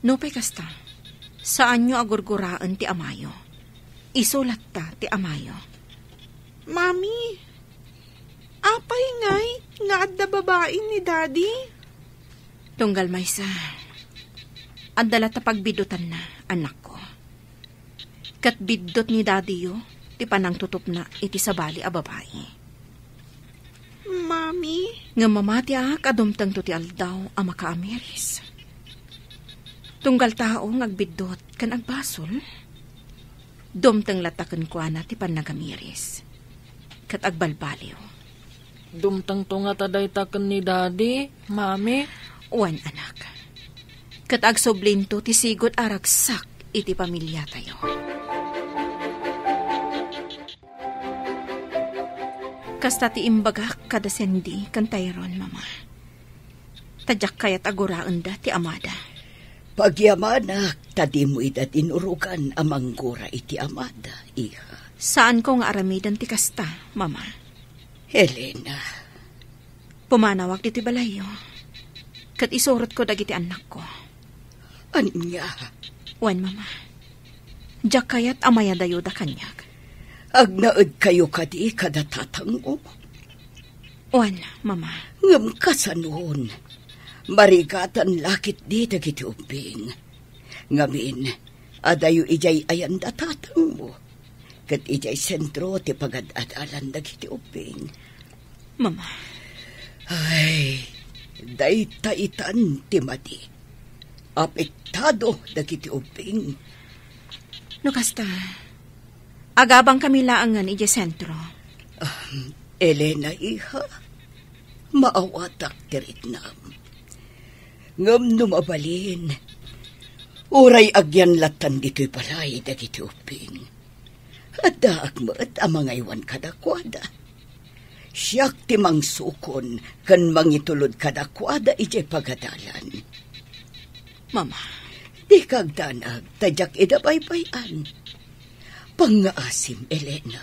Nupay kasta, saanyo a gurguraen ti amayo. Isu latta ti amayo. Mami, apay ngay nga adda babai ni Daddy? Tunggal maysa, adda latta pagbidutanna, annakko. Ket biddut ni Daddyyo ti panangtutupna iti sabali a babai. Mami? Ngem mamatiak a dumtengto ti aldaw a makaamiris. Tunggal tao nga agbiddut ken agbasol, dumteng latta kenkuana ti pannagamiris ket agbalbaliw. Dumtengto ngata dayta ken ni Daddy, Mami? Wen, anak. Ket agsublinto ti sigud a ragsak iti pamiliatayo. Kasta ti imbagak kada Cindy ken Tyron, Mama. Ta diak kayat a guraenda ti amada. Pagyamanak ta dimo ida dinurogan a manggura iti amada, iha. Saanko nga aramiden ti kasta, Mama. Helena. Pumanawak ditoy balayyo. Ket isurotko dagiti annakko. Ania? Wen, Mama. Diak kayat a mayadayoda kaniak. Agnaedkayo kadi kada tatangmo? Wen, Mama. Ngem kasanon? Marigatan la ketdi dagiti ubbing. Ngamin, adayo idiay ayan da tatangmo. Ket idiay sentro ti pagad-adalan dagiti ubbing. Mama. Ay, dayta itan ti madi. Apektado dagiti ubbing. No kasta, agabang kami laengen idiay sentro. Ah, Elena, iha, maawatak ti riknam. Ngem no mabalin, uray agyan lattan ditoy balay dagiti ubbing, addaak met a mangaywan kadakuada. Siak ti mangsukon ken mangitulod kadakuada idiay pagadalan. Mama. Dika agdanag ta diak ida baybay-an. Pangngaasim, Elena.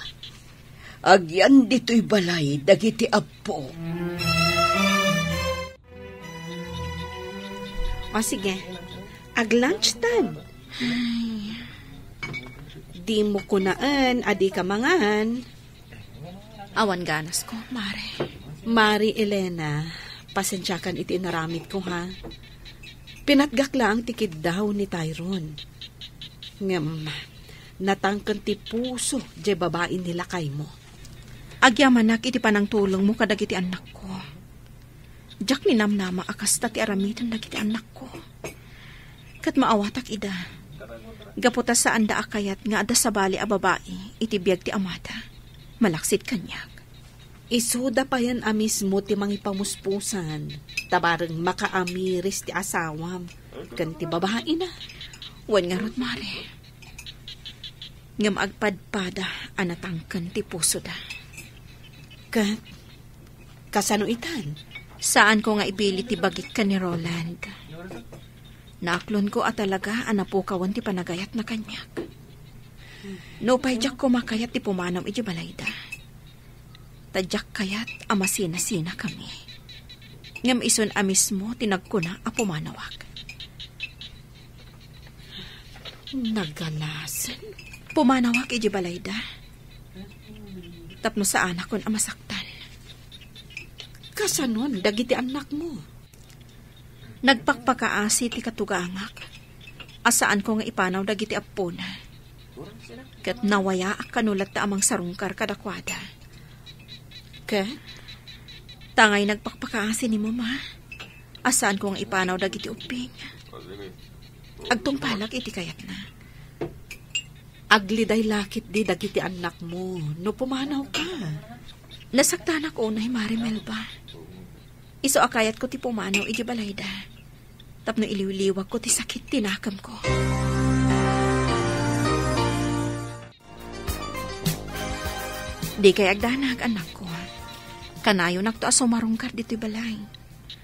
Agyan ditoy balay dagiti appo. O sige, ag-lunch time. Ay. Dimo kunaen a dika mangan. Awan ganasko, Mare. Mare Elena, pasensiakan iti inaramidko, ha. Pinatgak laeng ti kiddaw ni Tyrone. Ngem, natangken ti puso diay babai ni lakaymo. Agyamanak iti panangtulongmo kadagiti annakko. Diak ninamnama a kasta ti aramiden dagiti annakko. Ket maawatak ida. Gapu ta saanda a kayat nga adda sabali a babai iti biag ti amada, malaksid kaniak. Isuda payen a mismo ti mangipamuspusan, ta bareng makaamiris ti asawam ken ti babaina. Wen ngarud, Mare. Ngem agpadpada a natangken ti pusoda. Ket kasano itan? Saanko nga ibili ti bagik ken ni Roland. Naaklonko a talaga a napukawen ti panagayatna kaniak. Nupay diak koma kayat ti pumanaw idiay balayda. Ta diak kayat a masinasinakami. Ngem isun a mismo ti nagkuna a pumanawak. Nagalasen. Pumanawak idiay balayda. Tapno saanakon a masaktan. Kasanon dagiti annakmo? Nagpakpakaasi ti katugangak a saanko nga ipanaw dagiti appona. Ket nawayaak kano latta a mangsarungkar kadakuada. Ket? Tangay nagpakpakaasi ni Mama a saanko nga ipanaw dagiti ubbing. Agtungpalak iti kayatna. Agliday la ketdi dagiti annakmo no pumanawka. Nasaktanak unay, Mare Melba. Isu a kayatko ti pumanaw iti balayda tapno iliwliwagko ti sakit ti nakemko. Dikay agdanag, annakko. Kanayonakto a sumarungkar ditoy balay.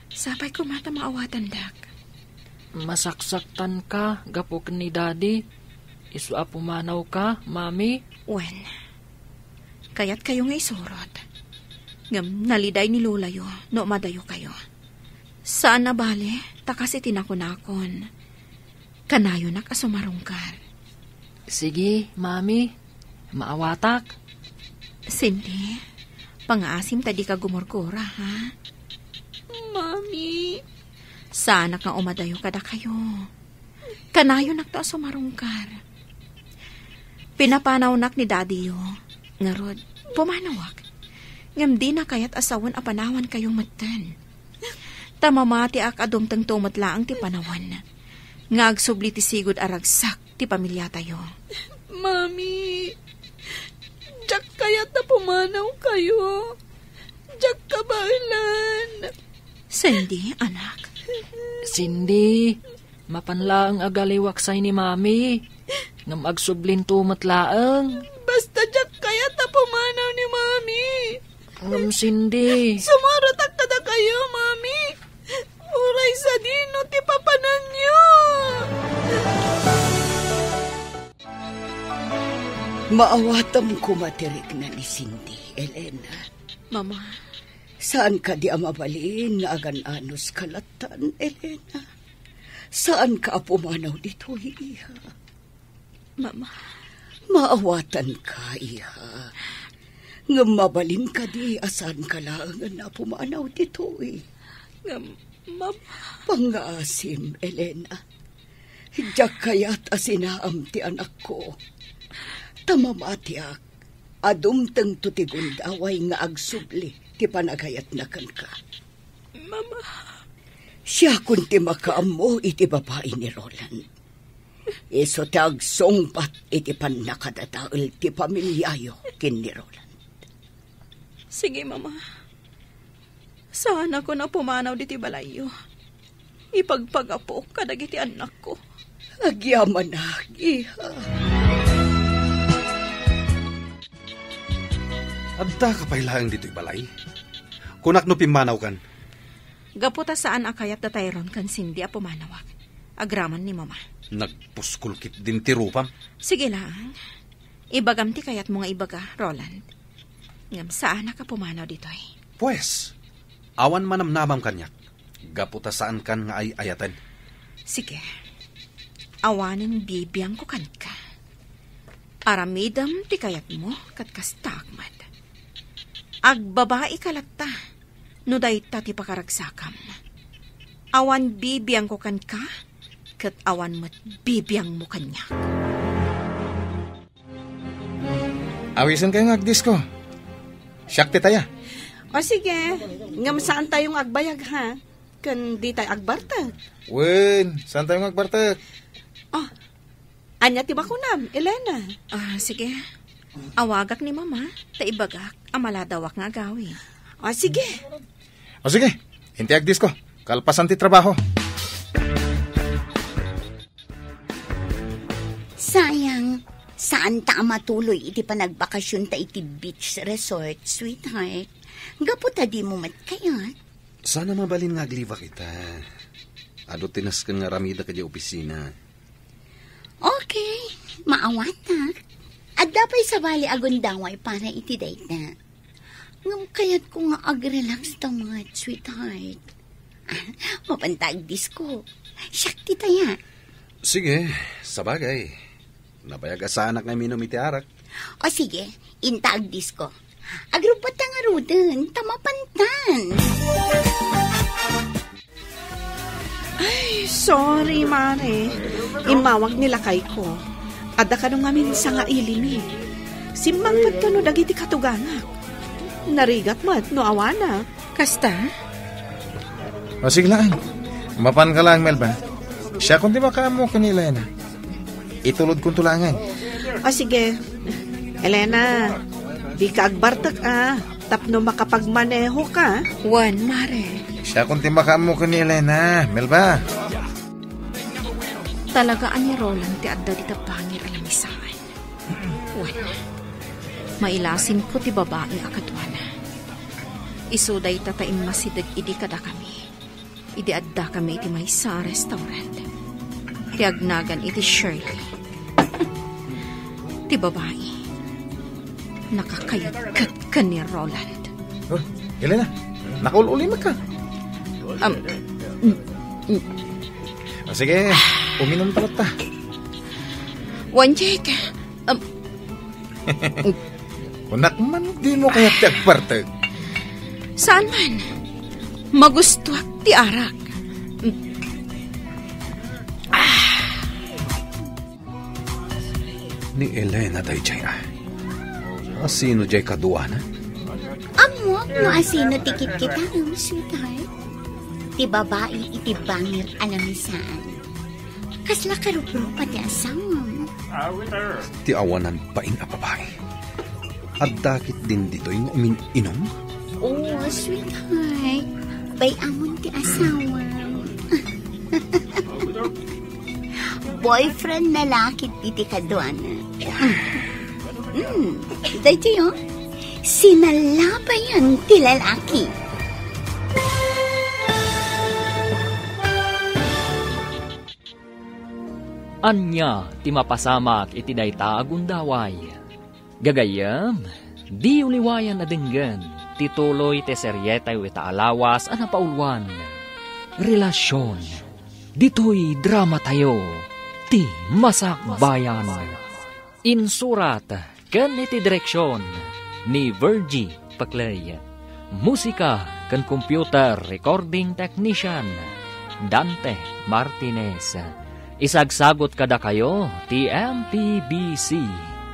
Sapay koma ta maawatandak. Masaksaktanka gapu ken ni Daddy. Isu a pumanawka, Mami? Wen, kayatkayo nga isurot. Ngem naliday ni Lolayo no umadayokayo. Saan a bale, ta kas iti nakunakon, kanayonak a sumarungkar. Sige, Mami. Maawatak. Cindy, pangaasim ta dika gumurgura, ha? Mami. Saanak nga umadayo kadakayo. Kanayonakto a sumarungkar. Pinapanawnak ni Daddy-yo. Ngarud, pumanawak. Ngem dina kayat a sawen a panawankayo metten. Ta mamatiak a dumtengto met laeng ti panawen nga agsubli ti sigud a ragsak ti pamiliatayo. Mami, diak kayat a pumanawkayo. Diak kabaelan. Cindy, anak. Cindy, mapan laeng agaliwak say ni Mami. Ngem agsublinto met laeng. Basta diak kayat a pumanaw ni Mami. Ngem, Cindy. Sumurotak kadakayo, Mami. Uray sadino ti papananyo. Maawatam koma ti rikna ni Cindy, Elena. Mama. Saan kadi a mabalin nga agan-anos ka lattan, Elena? Saan ka a pumanaw ditoy, iha? Mama. Maawatanka, iha. Ngem mabalin kadi a saan ka laengen a pumanaw ditoy? Ngem, Mama. Pangngaasim, Elena. Diak kayat a sinaam ti anakko. Ta mamatiak a dumtengto ti gundaway nga agsubli ti panagayatna kenka. Mama. Siakon ti makaammo iti babai ni Roland. Isu ti agsungbat iti pannakadadael ti familiayo ken ni Roland. Sige, Mama. Saanakon a pumanaw ditoy balayyo. Ipagpagapok kadagiti annakko. Agyamanak, iha. Addaka pay laeng ditoy balay? Kunak no pimmanawkan. Gapu ta saan a kayat da Tyrone ken Cindy a pumanawak. Agraman ni Mama. Nagpuskol ketdin ti rupam. Sige laeng. Ibagam ti kayatmo nga ibaga, Roland. Ngem saanak a pumanaw ditoy. Pues, awan manamnamam kaniak. Gapu ta saankan nga ay-ayaten. Sige. Awanen bibiangko kenka. Aramidem ti kayatmo ket kastaak met. Agbabaika latta no dayta ti pakaragsakam. Awan bibiangko kenka, ket awan met bibiangmo kaniak. Awisenkayo nga agdisko. Siak ti taya. O sige, ngem saantayo nga agbayag, ha? Ken ditay agbartek. Wen, saantayo nga agbartek. Ah, ania ti bakunam, Elena? Ah, sige. Awagak ni Mama, ta ibagak a maladawak nga agawid. Ah, sige. O sige, inti agdisko. Kalpasan ti trabaho. Sayang, saanta a matuloy iti panagbakasionta iti beach resort, sweetheart. Gapu ta dimo met kayat. Saan a mabalin nga aglibak ita. Adu ti nasken nga aramidek idiay opisina. Okay, maawatak. Adda pay sabali a gundaway para iti dayta. Ngem kayatko nga agrelax ta met, sweetheart. Mapanta agdisko. Siak ti taya. Sige, sabagay. Nabayag a saanak nga uminum iti arak. O sige, inta agdisko. Agrubbatta ngaruden, ta mapantan. Ay, sorry, Mare. Immawag ni lakayko. Adda kano ngamin sangailimmi. Simmangpet kano dagiti katuganak. Narigat met no awanak. Kasta? O, sige lang. Mapanka lang, Melba. Siakon ti makaammo ken ni Elena. Itulodkonto laengen. O, sige. Elena, dika agbartek, a, tapno makapagmanehoka. Wen, Mare. Siakon ti makaammo ken ni Elena, Melba. Talaga a ni Roland ti adda dita bangir a lamisaan. Wen, mailasinko ti babai a kaduana. Isu dayta ta immasideg idi kadakami. Idi addakami iti maysa a restaurant, ti agnagan iti Shirley. Ti babai, nakakayudked ken ni Roland. Oh, Elena, nakaul-ulimekka. Um, mm, mm. Ah, sige, uminum ta latta. Wen, Jake, um, Kunak man, dimo kayat ti agbartek? Saan man. Magustuak ti arak. Ni Elena daydiay, a. Asino diay kaduana? Ammok no asino ti kitkitaem, sweetheart. Ti babai iti bangir a lamisaan. Kasla karuprupa ti asawam. Ti awanan bain a babai. Adda ketdin ditoy nga umin-inum? Oh, sweetheart. Bay-amon ti asawam. Boyfriend na la ketdi ti kaduana. Hmm, daytoy, oh. Sinalabayan ti lalaki. Ania ti mapasamak iti dayta a gundaway? Gagayyem, diyo liwayan a denggen ti tuloy ti serietayo ita a lawas a napauluan, Relasion. Ditoy dramatayo, ti Masakbayan. Insurat ken iti direksion ni Virgie Paclay. Musika ken computer recording technician, Dante Martinez. Isagsagot kadakayo ti M P B C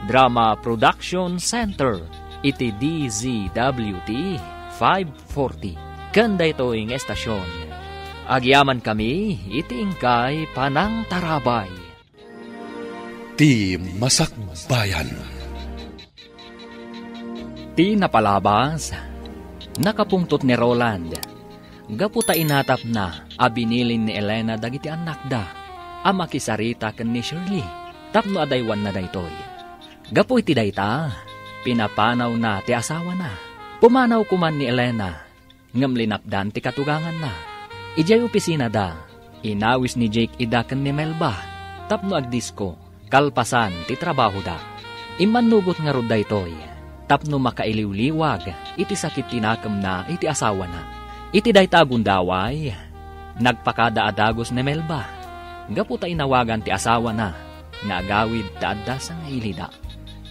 Drama Production Center iti D Z W T five forty, ken daytoy nga estasion. Agyamankami iti inkay panangtarabay. Ti Masakbayan. Ti napalabas, nakapungtot ni Roland gapu ta inatapna a binilin ni Elena dagiti annakda a makisarita ken ni Shirley tapno adaywanna daytoy. Gapu iti dayta, pinapanawna ti asawana. Pumanaw koman ni Elena ngem linapdan ti katuganganna. Idiay opisinada, inawis ni Jake ida ken ni Melba tapno agdisko kalpasan ti trabahoda. Immannugot ngarud daytoy tapno makailiwliwag iti sakit ti nakemna iti asawana. Iti dayta a gundaway, nagpakada a dagus ni Melba gapu ta inawagan ti asawana nga agawid ta adda sangailida.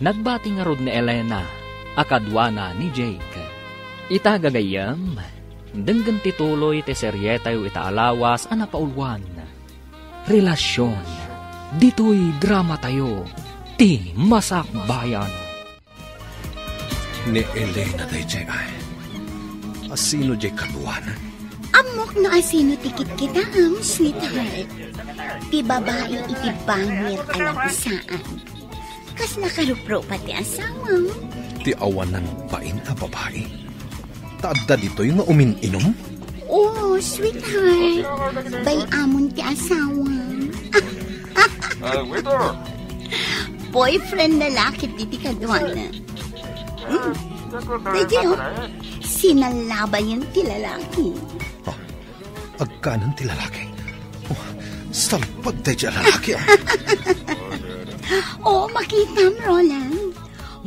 Nagbati ngarud ni Elena a kaduana ni Jake. Ita gagayyem, denggen ti tuloy ti serietayo ita a lawas a napauluan, Relasion. Ditoy dramatayo, Ti Masakbayan. Ni Elena daydiay ay. Asino diay kaduana? Ammok no asino ti kitkitaem, sweetheart. Ti babai iti bangir a nagsaan. Kas nakaruprupa ti asawam. Ti awanan bain a babai. Ta adda ditoy nga umin-inum? Oh, sweetheart. Bay-amon ti asawam. Ah, waiter! Boyfriend na lakit diti kaduana. Hmm. Daydi, oh. Sinalabayan ti lalaki. Oh, agkanan ti lalaki. Oh, salpag daydi a lalaki, ah. Oh, makitam, Roland.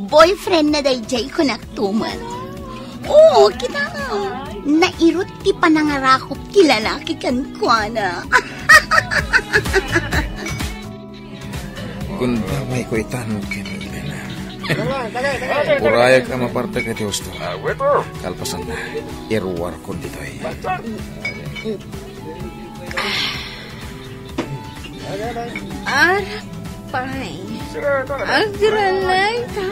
Boyfriend na daydi, kunak tuman. Oh, kita nga. Nairut ti panangarakop ti lalaki kenkuana. Gundaway ko itan ken Elena. Urayek a mapartek iti husto. Kalpasanna, iruarkon ditoy. Arak pay. Agralay ta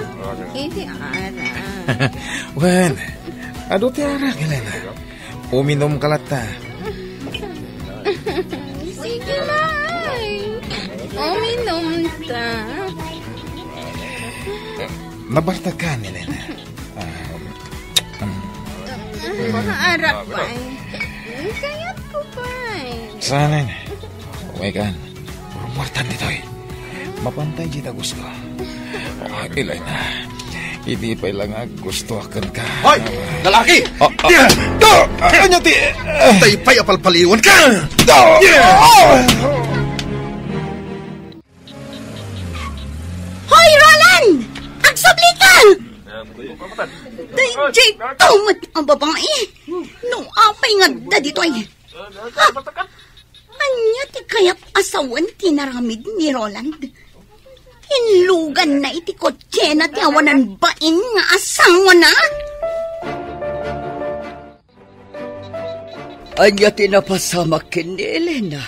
iti arak. Wen, adu ti arak, Elena. Uminum ka latta. Sige, Nay. Uminum ta. Nabartek ka ni Elena. Ah, mm. Arak pay. Kayat ko pay. Saan? Uwi ka. Puro muertan ditoy. Mapantay di ta gusto. Ah, Elena, idi pay la nga gusto aken ka. Hoy! Lalaki! Ah, ah. Ah, anya ti, ah. Tay pay apalpaliwan ka! Ah! Hoy, Roland! Agsubli ka! Daydiay tumet a babai. No apay nga adda ditoy? Ha? Ania ti kayat a sawen ti inaramid ni Roland? Inluganna iti kotsena ti awanan bain nga asawana? Ania ti napasamak ken ni Elena?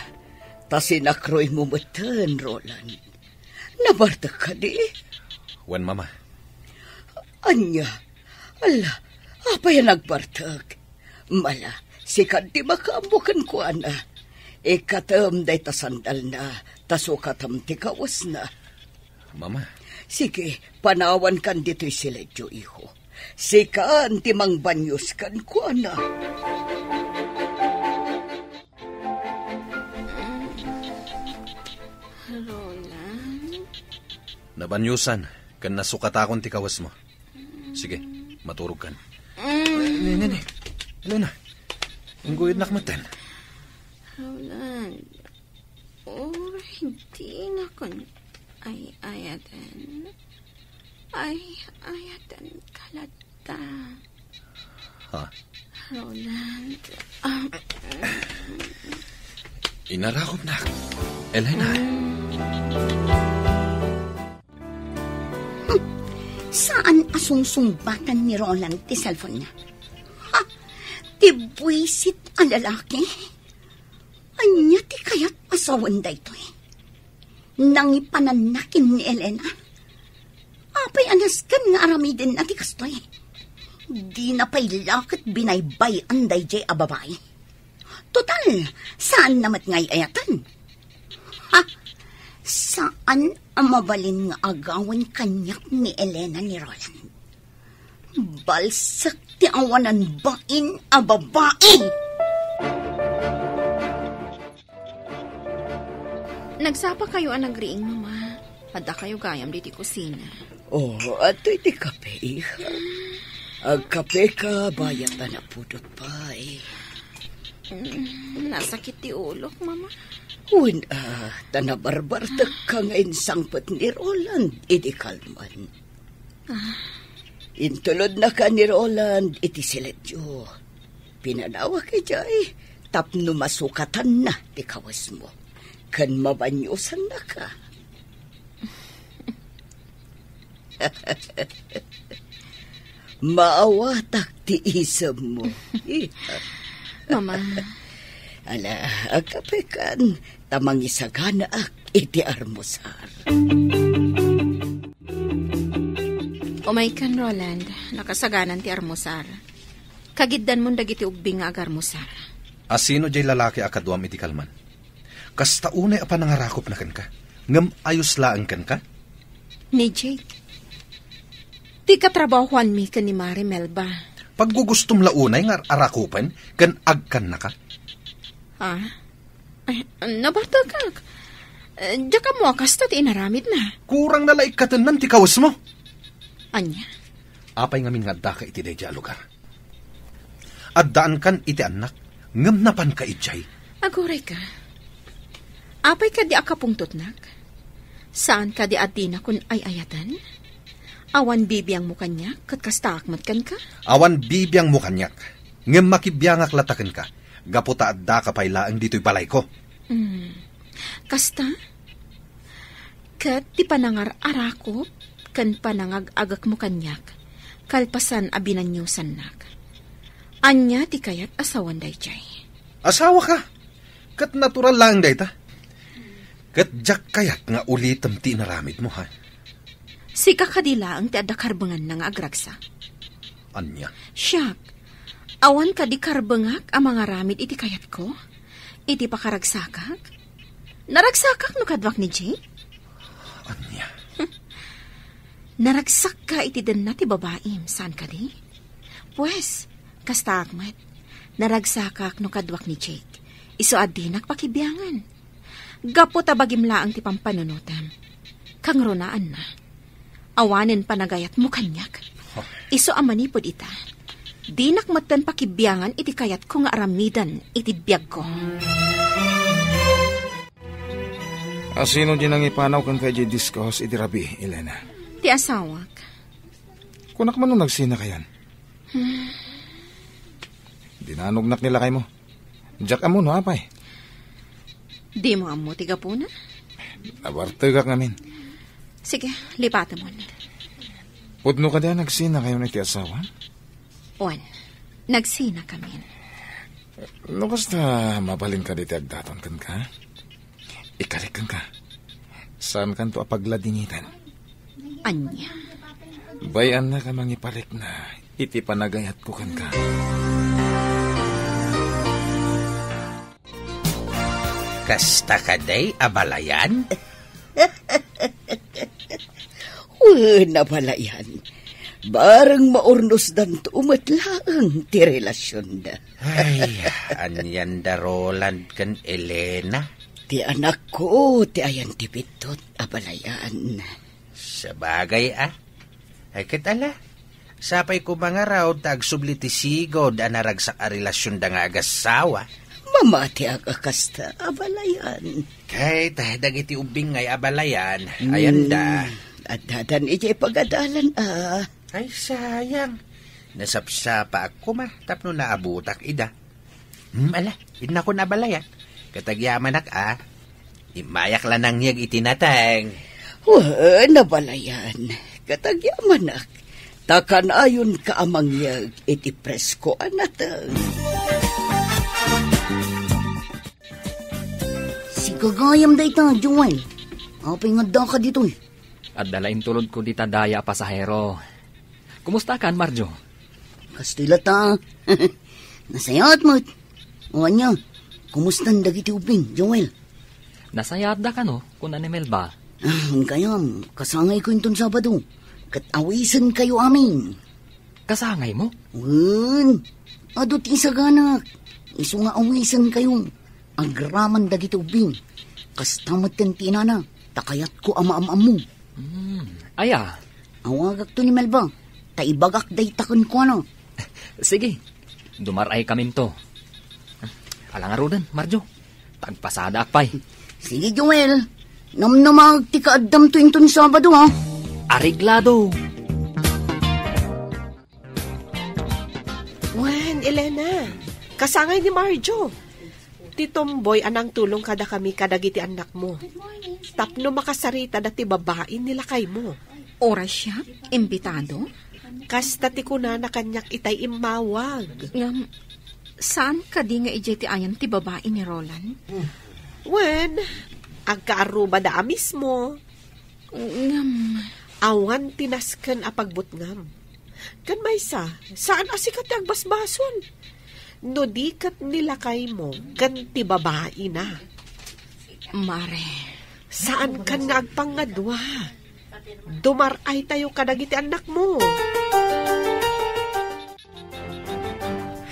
Ta sinakroymo metten, Roland. Nabartek kadi? Wen, Mama. Ania? Ala, apay a nagbartek? Mala, sika ti makaammo kenkuana. Ikkatem dayta sandalna, ta sukatem ti kawesna. Mama. Sige, panawankan ditoy siledyo, iho. Sikan ti mangbanyos kenkuana. Roland? Nabanyosan ken nasukatakon ti kawesmo. Sige, maturogkan. Mm. Nene, nene. Elena. Ingguyodnak metten. Roland, uray dinakon ay-ayaten. Ay-ayaten ka latta. Ha? Roland, ah. Inarakopnak, Elena. Hmm. Saan a sungsungbatan ni Roland ti cellphone-na? Ha? Ti buisit a lalaki? Ania ti kayat a sawen daytoy? Nangipananna ken ni Elena? Apay a nasken nga aramidenna ti kastoy? Dina pay la ket binaybay-an daydiay a babai. Total, saanna met nga ay-ayatan. Ha? Saan a mabalin nga agawen kaniak ni Elena ni Roland. Balsek ti awanan bain a babai! Nagsapakayo a nagriing, Mama. Addakayo gayam ditoy kusina. Oh, adtoy ti kape, iha. Agkapeka, bayat ta napudot pay. Mm, nasakit ti ulok, Mama. Wen, ah, ta nabarbartekka nga insangpet ni Roland idi kalman. Ah. Intulodnaka ni Roland iti siletyo. Pinanawak idiay tapno masukatanna ti kawesmo ken mabaniosannaka. Maawatak ti isemmo. Mama. Ala, agkapekan, ta mangisaganaak iti armusar. Umaykan, Roland. Nakasaganan ti armusar. Kagiddanmon dagiti ubbing nga agarmusar. Asino diay lalaki a kaduam iti kalman? Kasta unay a panangarakupna kenka, ngem ayos laeng kenka? Ni Jake. Ti katrabahuanmi ken ni Mare Melba. Paggugustom la unay nga arakupen ken agkannaka? Ha? Ay, nabartekak. Eh, diak ammo a kasta ti inaramidna. Kurang na la ikkatennan ti kawesmo. Ania? Apay ngamin nga addaka iti daydiay a lugar? Addaankan iti annak, ngem napanka idiay. Agurayka. Apay kadi a kapungtotnak? Saan kadi a dinakon ay-ayaten? Awan bibiangmo kaniak, ket kastaak met kenka? Awan bibiangmo kaniak, ngem makibiangak latta kenka, gapu ta addaka pay laeng ditoy balayko. Hmm. Kasta? Ket ti panangar-arakop ken panangag-agekmo kaniak, kalpasan a binaniosannak. Ania ti kayat a sawen daydiay? Asawaka, ket natural laeng dayta. Ket diak kayat nga ulitem ti inaramidmo, ha? Sika kadi laeng ti adda karbenganna nga agragsak? Ania? Siak, awan kadi karbengak a mangaramid iti kayatko? Iti pakaragsakak? Naragsakak no kaduak ni Jake? Ania? Naragsakka iti denna ti babaim, saan kadi? Pues, kastaak met. Naragsakak no kaduak ni Jake. Isu a dinak pakibiangan. Gapu ta bagim laeng ti pampanunotem. Kangrunaanna, awanen panagayatmo kaniak. Huh. Isu a manipud ita, dinak metten pakibiangan iti kayatko nga aramiden iti biagko. Asino di nangipanaw kenka idiay disco house idi rabii, Elena? Ti asawak. Kunak man no nagsinakayon. Hmm. Dinanognak ni lakaymo. Diak ammo no apay. Dimo ammo ti gapuna? Nabartegak ngamin. Sige, lipatemon. Pudno kadi a nagsinakayon iti asawa? Wen, nagsinakamin. No kasta, mabalin kadi ti agdaton kenka? Ikalik kenka. Saankanto a pagladingiten. Ania? Bay-annak a mangiparikna iti panagayatko kenka. Kasta kadi, abalayan? Wen, abalayan. Bareng maurnosdanto met laeng ti relasionda. Ay, anian da Roland ken Elena? Ti anakko ti ayan ti biddut, abalayan. Sabagay a. Ay, ket ala, sapay koma ngarud ta agsubli ti sigud a naragsak a relasionda nga agassawa. Mamatiak a kasta, abalayan. Ket dagiti ubbing ngay, abalayan, ayanda. Hmm, addadan idiay pagadalan a. Ay, sayang. Nasapsapaak koma tapno naabutak ida. Hmm, ala, innakon, abalayan. Ket agyamanak a. Immayak la nangyeg iti nateng. Wen, abalayan. Ket agyamanak. Ta kanayonka a mangyeg iti presko a nateng. Sigagayam dayta, Joel. Apay nga addaka ditoy? Adda la intulodko dita daya a pasahero. Kumustakan, Marjo? Kastoy latta. Nasayaat met. O ania, kumustan dagiti ubbing, Joel? Nasayaatda kano, kuna ni Melba. Ah, kayam, kasangayko inton Sabado. Ket awisenkayo amin. Kasangaymo? Wen, adu ti isaganak. Isu nga awisenkayo. Agraman dagiti ubbing. Kasta metten ti inana, ta kayatko a maam-ammo. Hmm, aya? Awagakto ni Melba, ta ibagak dayta kenkuana. Sige, dumar-ay kaminto. Ala ngaruden, Marjo, tagpasadaak pay. Sige, Joel, namnamaag ti kaaddamto inton Sabado, ha? Areglado. Wen, Elena, kasangay ni Marjo. Ti tomboy a nangtulong kadakami kadagiti annakmo. Tapno makasaritada ti babain ni lakaymo. Oras siya, imbitado? Kasta ti kunana kaniak itay immawag. Ngem, saan kadi nga idiay ti ayan ti babain ni Roland? Wen, agkaarrubada a mismo. Ngem, awan ti nasken a pagbutngam. Ken maysa, saan a sika ti agbasbasol. No di ket ni lakaymo ken ti babaina. Mare. Saan kan nga agpangadua. Dumar-ay tayo kadagiti annakmo.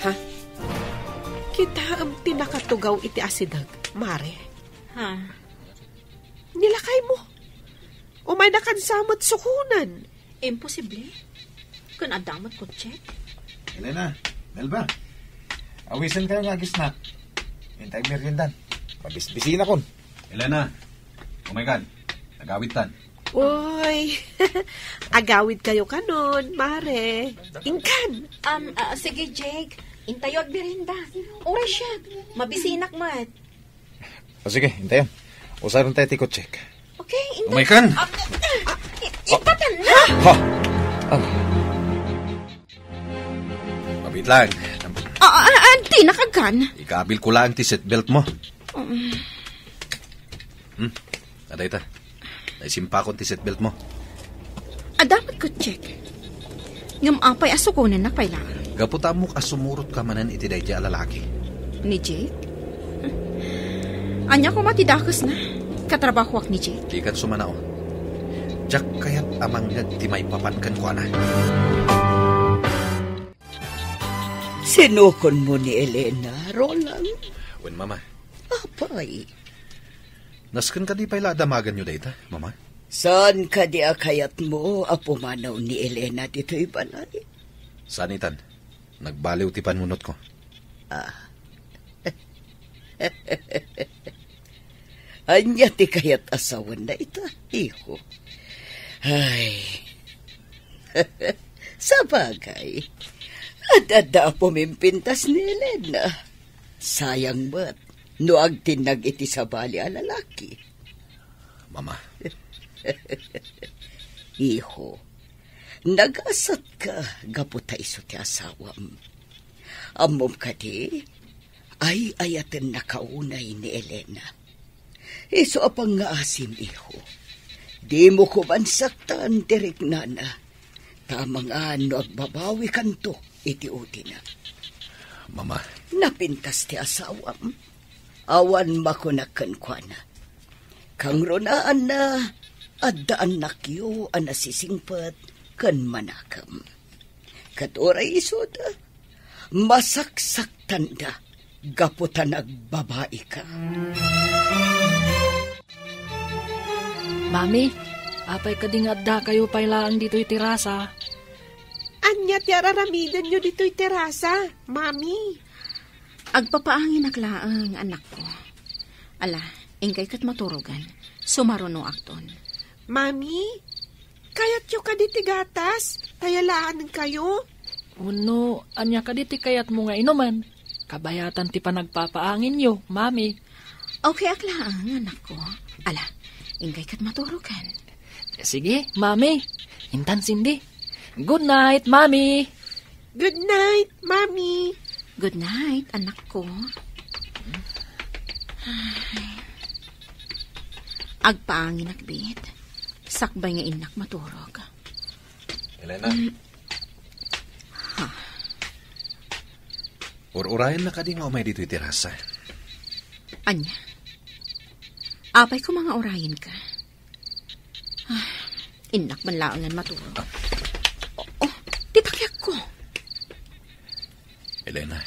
Ha? Kitaem ti nakatugaw iti asideg, Mare. Ha? Ni lakaymo. Umayna kansa met sukonen. Imposible. Ken adda met kotse. Elena, Melba, awisenkayo nga agisnak. Intay meriendan. Mabisbisinakon. Elena, umaykan. Agawidtan. Uy, agawidkayo kanon, Mare. Inkan. Um, ah, sige, Jake. Intayo agmerienda. Oras siya. Mabisinak met. O sige, intayon. Usaren tayo ti kotsek. Okay, intayon. Umaykan! Ah, ah, i-, itatan na! Ha? Ah. Mabit lang. Ah, ah, ah, di nakagan. Ikabil ko lang ti seatbelt mo. Um. Hmm? Aday ta. Naisimpakon ti seatbelt mo. Adda met kotsek. Ngem apay a sukonennak pay laeng? Gapu ta ammok a sumurotka manen iti daydiay a lalaki. Ni Jake? Ania koma ti dakesna? Katrabahoak ni Jake? Dikan sumanao. Diak kayat a mangngeg ti maipapan kenkuana. Sinukonmo ni Elena, Roland? Wen, Mama. Apay? Nasken kadi pay la a damagenyo dayta, Mama? Saan kadi a kayatmo a pumanaw ni Elena ditoy balay? Saan itan. Nagbaliw ti panunotko. Ah. Ania ti kayat a sawen dayta, iho? Ay. Sabagay, ad-adda a pumimpintas ni Elena. Sayang met no agtinnag iti sabali a lalaki. Mama. Iho, nagasatka gapu ta isu ti asawam. Ammom kadi, ay-ayatennaka unay ni Elena. Isu a pangngaasim, iho. Dimo koman saktan ti riknana. Ta amangan no agbabawikanto iti udina. Mama. Napintas ti asawam. Awan makunak kenkuana. Kangrunaanna, adda annakyo a nasisingpet ken manakem. Ket uray isuda, masaksaktanda gapu ta nagbabaika. Mami, apay kadi nga addakayo pay laeng ditoy terasa? Ania ti ar-aramidenyo ditoy terasa, Mami? Agpapaanginak laeng, anakko. Ala, inkay ket maturogen. Sumarunoakton. Mami, kayatyo kadi ti gatas? Tayalaanenkayo? Wenno, ania kadi ti kayatmo nga inumen? Kabayatan ti panagpapaanginyo, Mami. Okay ak laeng, anakko. Ala, inkay ket maturogen. Sige, Mami. Intan Cindy. Good night, Mami. Good night, Mami. Good night, anakko. Ay. Agpaanginak, bit. Sakbay nga innak maturog. Elena. Mm. Ha? Ur-urayenna kadi nga umay ditoy terasa? Ania? Apay koma nga urayenka? Ah, innak man laengen maturog. Oh, oh, ti takiakko. Elena,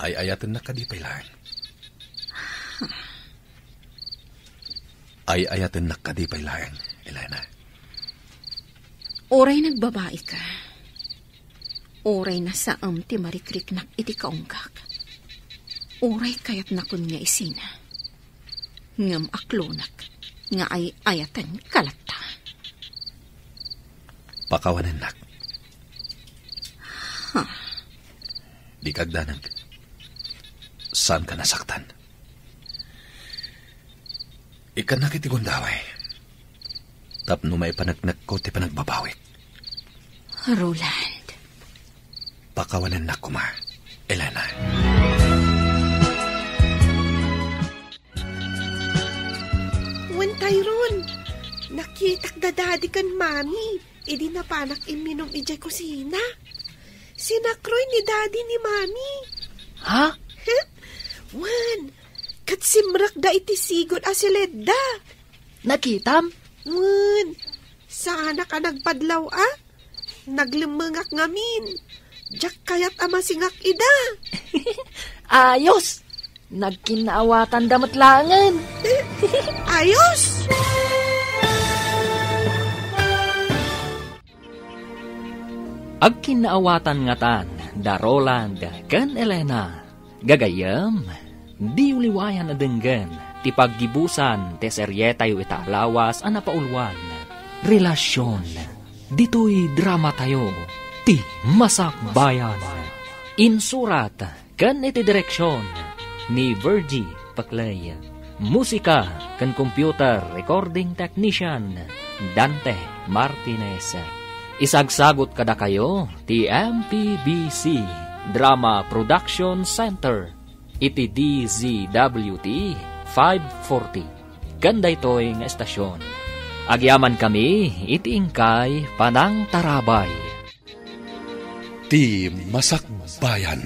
ay-ayatennak kadi pay laeng? Ay-ayatennak kadi pay laeng, Elena? Uray nagbabaika, uray nasaem ti marikriknak iti kaunggak, uray kayatnakon nga isina, ngem aklonak nga ay-ayatenka latta. Pakawanennak. Huh. Dika agdanag. Saanka nasaktan. Ikkannak iti gundaway tapno maipaneknekko ti panagbabawik. Roland. Pakawanennak koma, Elena. Wen, Tyrone, nakitak da Daddy ken Mami idi napanak imminum idiay kusina. Sinakroy ni Daddy ni Mami. Ha? Wen, ket simrekda iti sigud a siledda. Nakitam? Wen, saanak a nagpadlaw a. Naglemmengak ngamin. Diak kayat a masingak ida. Ayos! Nagkinnaawatanda met laengen. Ayos! Agkinnaawatan ngatan da Roland ken Elena. Gagayyem, diyo liwayan a denggen ti paggibusan ti serietayo ita a lawas a napauluan, Relasyon. Ditoy dramatayo, ti Masakbayan. Insurat ken iti direksion ni Virgie Paclay. Musika ken computer recording technician, Dante Martinez. Isagsagut kadakayo ti M P B C Drama Production Center iti D Z W T five forty. Ken daytoy nga estasion, agyamankami iti inkay panangtarabay. Ti Masakbayan.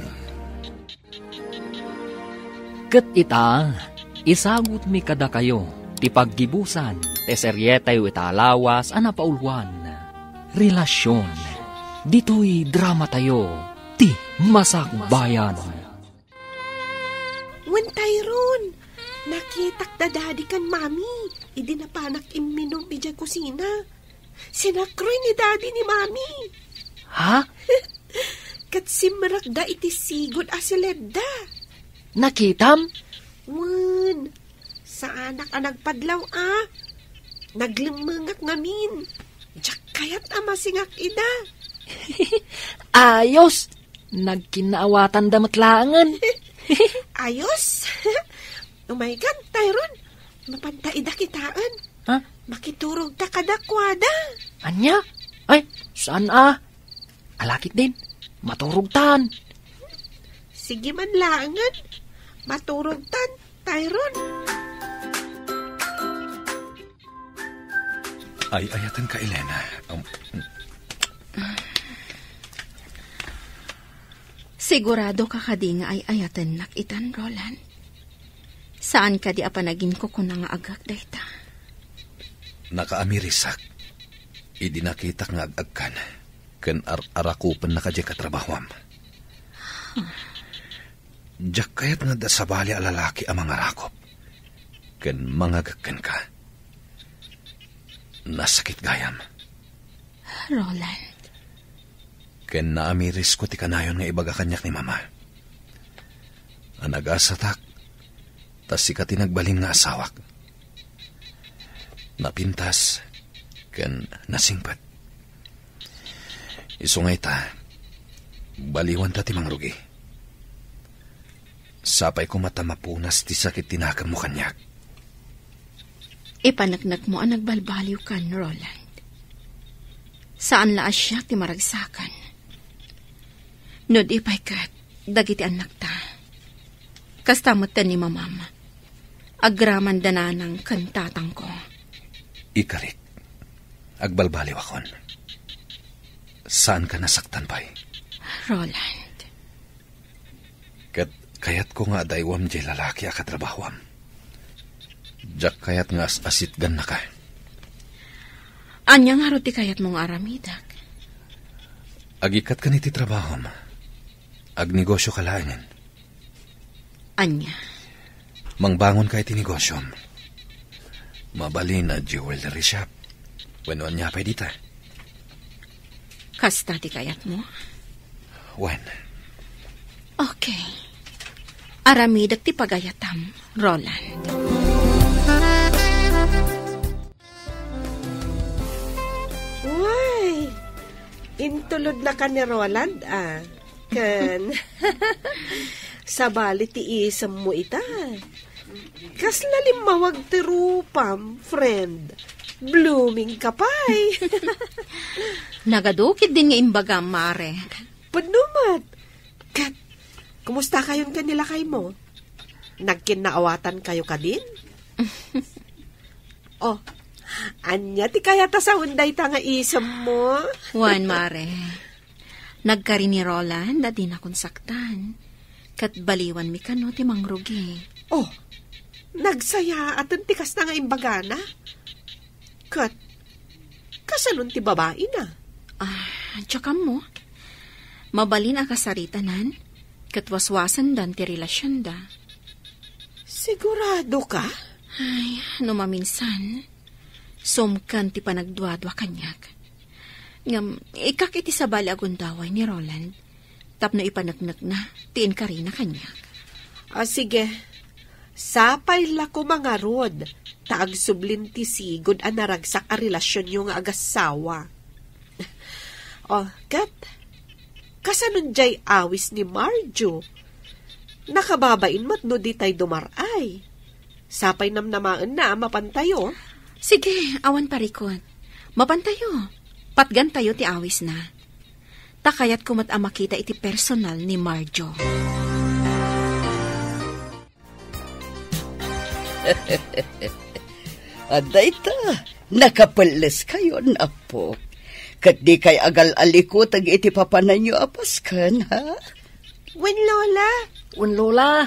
Ket ita, isagutmi kadakayo ti paggibusan ti serietayo ita a lawas a napauluan, Relasyon. Ditoy dramatayo, ti Masakbayan. Wen, Tyrone, nakitak da Daddy ken Mami idi napanak imminum idiay kusina. Sinakroy ni Daddy ni Mami. Ha? Ket simrekda iti sigud a siledda. Nakitam? Wen, saanak a nagpadlaw a. Naglemmengak ngamin. Diak kayat a masingak ida. Ayos! Nagkinnaawatanda met laengen. Ayos! Umaykan, Tyrone. Mapanta ida kitaen. Ha? Makiturogta kadakuada. Ania? Ay, saan a? Alakit din. Maturogtan. Sige man laengen. Maturogtan, Tyrone. Ay-ayatenka, Elena. Um, Sigurado ka kadi nga ay-ayatennak itan, Roland? Saan kadi a panaginkukuna nga agak dayta? Nakaamirisak idi nakitak nga ag-agkan ken ar-, arakupennaka diay katrabahuam. Diak kayat nga adda sabali a lalaki a mangarakop ken mangagek kenka. Nasakit gayam. Roland. Ken naamirisko ti kanayon nga ibaga kaniak ni Mama a nagasatak ta sika ti nagbalin nga asawak. Napintas ken nasingpet. Isu nga ita, baliwanta ti mangrugi. Sapay koma ta mapunas ti sakit ti nakemmo kaniak. Ipaneknekmo a nagbalbaliwkan, Roland. Saan la a siak ti maragsakan. No di pay ket dagiti annakta. Kasta met ni Mamam. Agraman da nanang ken tatangko. Ikarik, agbalbaliwakon. Saanka nasaktan pay? Roland, Kayatko nga adaywam diay lalaki a katrabahuam. Diak kayat nga as-asitgannaka. Ania ngarud ti kayatmo nga aramidek? Agikkat ken iti trabahom. Agnegosioka laengen. Ania? Mangbangonka iti negosiom. Mabalin a jewelry shop. Wenno ania pay dita? Kasta ti kayatmo? Wen. Okay. Aramidek ti pagayatam, Roland. Way, intulodnaka ni Roland, a. Ken, sabali ti isemmo ita. Kasla limmawag ti rupam, friend. Blooming ka pay. Nagadu ketdin nga imbagam, Mare. Pudno met. Ket, kumustakayon ken ni lakaymo? Nagkinnaawatankayo kadin? Oh, ania ti kayat a sawen dayta nga isemmo? Wen, Mare. Nagkari ni Roland a dinakon saktan. Ket baliwanmi kano ti mangrugi. Oh, nagsayaaten ti kasta nga imbagana? Ket, kasanon ti babaina? Ah, diak ammo. Mabalin a kasaritanan, ket waswasendan ti relasionda. Siguradoka? Ay, no maminsan, sumken ti panagduadua kaniak. Ngem, ikak iti sabali a gundaway ni Roland tapno ipaneknekna ti inkarina kaniak. Ah, sige. Sapay la koma ngarud ta agsublin ti sigud a naragsak a relasionyo nga agassawa. Oh, ket, kasanon diay awis ni Marjo? Nakababain met no ditay dumar-ay. Sapay namnamaenna a mapantayo. Sige, awan parikut. Mapantayo. Patgantayo ti awisna. Ta kayatko met a makita iti personal ni Marjo. Adda ita, nakapelleskayon, Apo. Ket dikay agal-alikuteg iti papananyo a pasken, ha? Wen, Lola. Wen, Lola.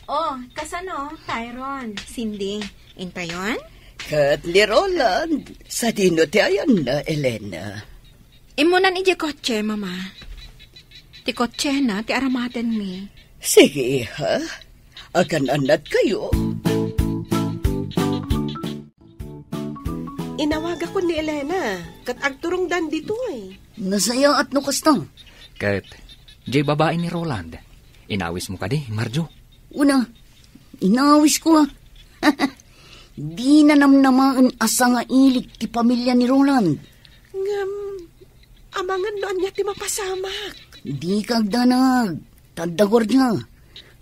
Oh, kasano, Tyron? Cindy, intayon? Ket ni Roland, sadino ti ayanna, Elena? Immunan idiay kotse, Mama. Ti kotsena ti aramatenmi. Sige, iha. Agan-annadkayo. Inawagakon ni Elena, ket agturongdan ditoy. Nasayaat no kasta. Ket, diay babai ni Roland, inawismo kadi, Marjo? Una, inawisko, a. Dina namnamaen a sangailik ti pamilia ni Roland. Ngem, amangan no ania ti mapasamak. Dika agdanag, ta adda guardia.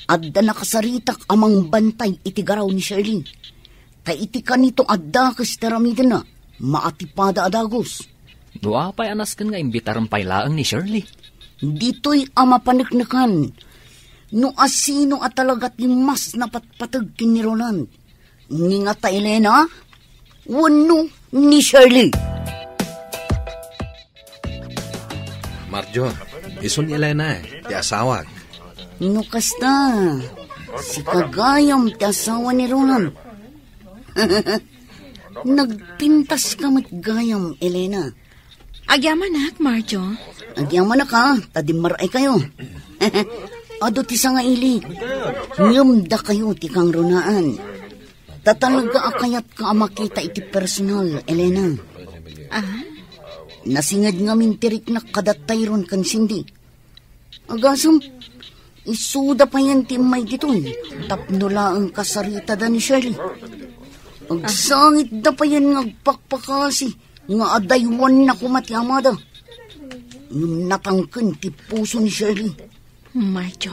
Adda nakasaritak a mangbantay iti garaw ni Shirley. Ta iti kanito a dakes ti aramidenna, maatipada a dagus. No apay a nasken nga imbitarem pay laeng ni Shirley? Ditoy a mapaneknekan, no asino a talaga ti mas napatpateg ken ni Roland. Ni ngata Elena, wenno ni Shirley. Marjo, isu ni Elena, ti asawak. No kasta, sika gayam ti asawa ni Roland. Nagpintaska met gayam, Elena. Agyamanak, Marjo. Agyamanak, a, ta dimmar-aykayo. Adu ti sangailik. Ngem dakayo ti kangrunaan. Ta talaga a kayatka a makita iti personal, Elena. Ah? Nasinged ngamin ti riknak kada Tyron ken Cindy. Agasem, isuda payen ti immay ditoy, tapno laeng kasaritada ni Shirley. Agsangitda payen nga agpakpakasi nga adaywanna koma ti amada. Ngem natangken ti puso ni Shirley. Marjo.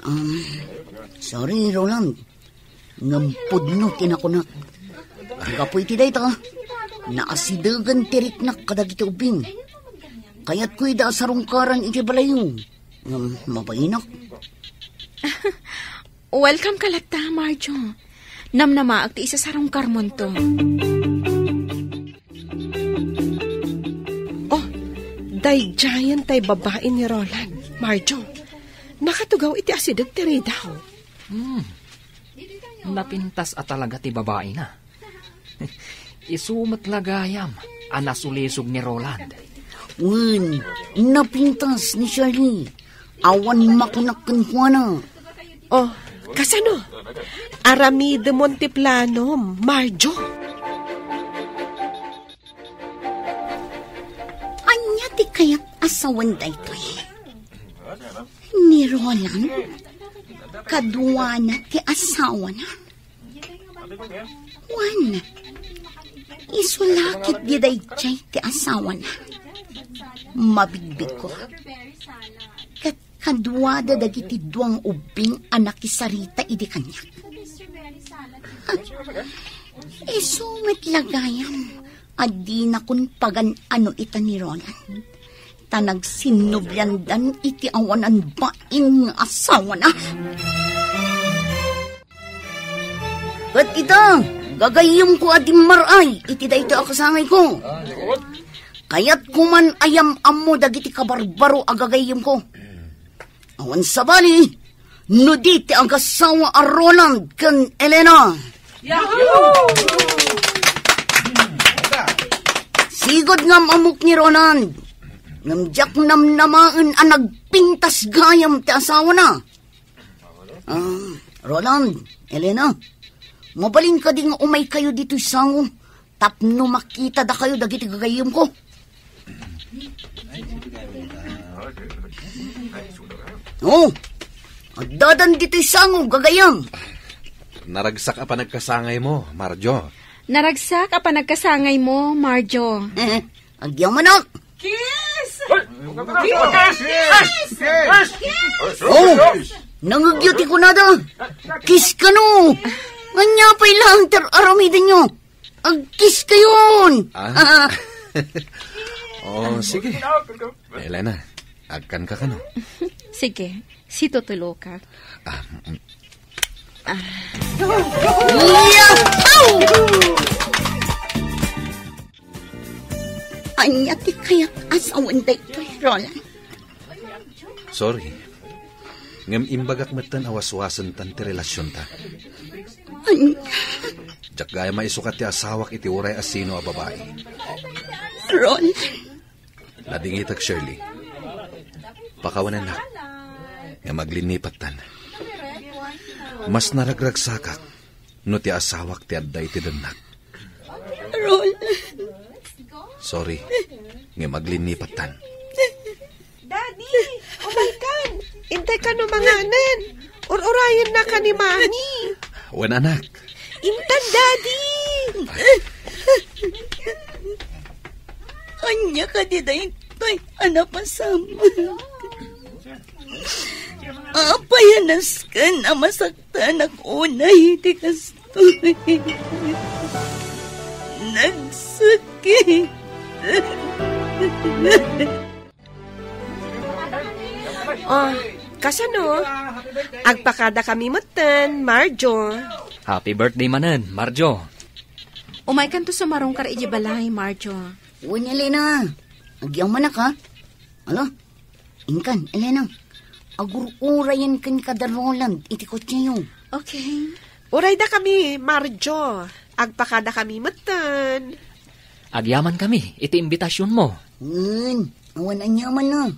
Um, sorry, Roland. Ngem pudno ti nakunak. Gapu iti dayta, naasidegen ti riknak kadagiti ubbing. Kayatko ida a sarungkaran iti balayyo. Ngem mabainak. Welcome ka latta, Marjo. Namnamaak ti isasarungkarmonto. Oh, daydiayen tay babai ni Roland, Marjo. Makatugaw iti asideg ti ridaw. Hmm. Napintas a talaga ti babaina. Isu met la gayam a nasulisog ni Roland. Wen, napintas ni Shirley. Awan makunak kenkuana. Oh, kasano? Aramidemon ti planom, Marjo. Ania ti kayat a sawen daytoy? Ni Roland, kaduana ti asawana. Wen, isu la ketdi daydiay ti asawana. Mabigbigko. Ket kaduada dagiti dua nga ubbing a nakisarita idi kaniak. Isu met la gayam a dinakon pagan-ano ita ni Roland. Ta nagsinnubliandan iti awanan bain nga asawana. Ket ita, gagayyemko a dimmaray iti daytoy a kasangayko. Kayatko man a yam-ammo dagiti kabarbaro a gagayyemko. Awan sabali, no di ti agasawa a Roland ken Elena. Yahoo! Sigud nga am-ammok ni Roland. Ngem diak namnamaen a nagpintas gayam ti asawana. Ah, Roland, Elena, mabalin kadi nga umaykayo ditoy sango tapno makitadakayo dagiti gagayyemko? Oh, addadan ditoy sango, gagayyem. Naragsak a panagkasangaymo, Marjo. Naragsak a panagkasangaymo, Marjo. Agyamanak. Kiss! Kiss! Kiss! Oh, nangegyo ti kunada. Kiss kano. Ania pay laeng ti ar-aramidenyo? Agkiss kayon. Ah? Oh, sige. Elena, agkan ka kano? Sige, situtulo ka. Ah, mm. Yahoo! Ania ti kayat a sawen daytoy, Roland? Sorry. Ngem imbagak metten a waswasentan ti relasionta. Ania? Diak gayam a isukat ti asawak iti uray a sino a babai. Roland. Ladingitek, Shirley. Pakawanennak. Ngem aglinnipattan. Mas naragragsakak no ti asawak ti adda iti dennak. Roland. Sorry, ngem aglinnipattan. Daddy, umaykan. Intay kano manganen. Ur-urayenna ka ni Mami. Wen, anak. Intan, Daddy. Ania kadi daytoy a napasamak? Apay a nasken a masaktanak unay ti kastoy? Nagsakit. Oh, kasano? Agpakada kami metten, Marjo. Happy birthday manen, Marjo. Umaykanto sumarungkar idiay balay, Marjo. Wen, Elena. Agyamanak, ha? Ala, inkan, Elena. Agur-urayen kenka da Roland iti kotseyo. Okay. Urayda kami, Marjo. Agpakada kami metten. Agyaman kami iti imbitasionmo. Wen, awan aniamanna.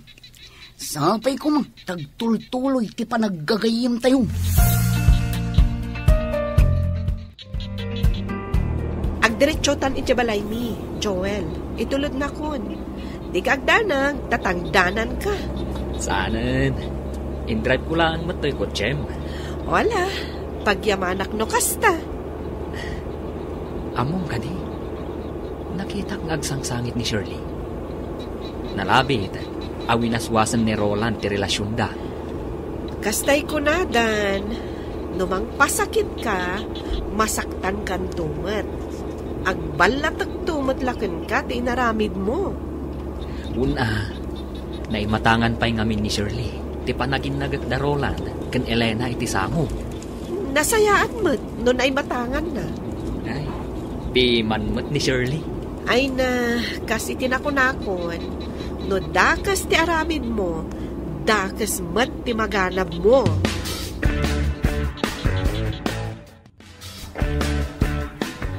Sapay koma ta agtultuloy ti panaggagayyemtayo. Agdiretsotan iti balaymi, Joel. Itulodnakon. Dika agdanag, ta tangdananka. Saanen. Indrive ko laeng met toy kotsem. Wala, pagyamanak no kasta. Ammom kadi, nakitak nga agsangsangit ni Shirley. Nalabit a winaswasen ni Roland ti relasionda. Kastay kunadan, no mangpasakitka, masaktankanto met. Agballatekto met la kenka ti inaramidmo. Wen a, naimatangan pay ngamin ni Shirley ti panaginnaget da Roland ken Elena iti sango. Nasayaat met no naimatanganna. Ay, piman met ni Shirley. Ay na, kas iti nakunakon, no dakes ti aramidmo, Dakes met ti maganabmo.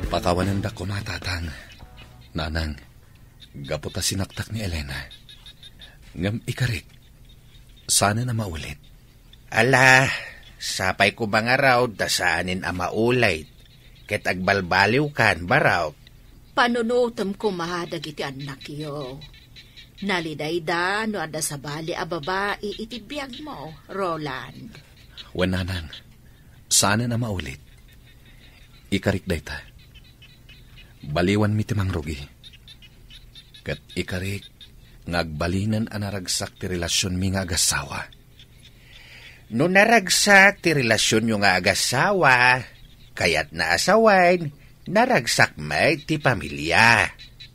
Pakawanendak koma, Tatang, Nanang, gapu ta sinaktak ni Elena. Ngem ikarik, saanen a maulit. Ala, sapay koma ngarud ta saanen a maulit, ket agbalbaliwkan, barok. Panunotem koma dagiti annakyo. Nalidayda no adda sabali a babai iti biagmo, Roland. Wen, Nanang, saanen a maulit. Ikarik dayta. Baliwanmi ti mangrugi. Ket ikarik nga agbalinen a naragsak ti relasionmi nga agassawa. No naragsak ti relasionyo nga agassawa, kayatna a sawen, naragsak met ti pamilia.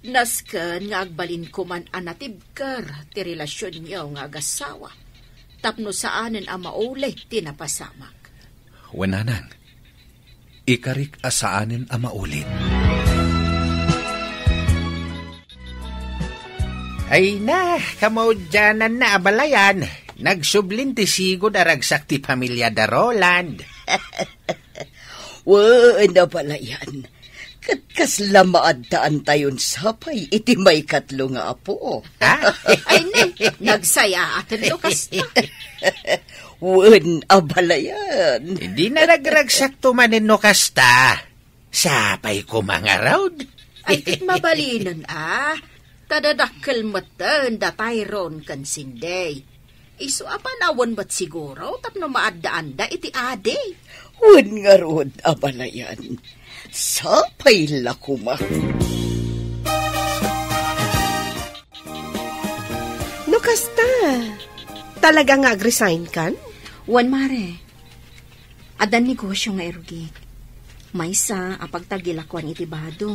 Nasken nga agbalinko man a natibker ti relasionyo nga agassawa, tapno saanen a maulit ti napasamak. Wen, Nanang, ikarik a saanen a maulit. Ay na, kamaudiananna, abalayan. Nagsublin ti sigud a ragsak ti pamilia da Roland. Wen, abalayan. Ket kasla maaddaantayon sapay iti maikatlo nga apo. Ha? Ay, ne, nagsayaaten no kasta. Wen, abalayan. Di naragragsakto manen no kasta. Sapay koma ngarud. Ay, ket mabalinen a. Ta dadakkel metten da Tyrone ken Cindy. Isu a panawen met siguro tapno maaddaanda iti adi. Wen ngarud, abalayan. Sapay la koma. No kasta, talaga nga agresign kan? Wen, Mare. Addan negosio nga irugik. Maysa a pagtagilakuan iti bado.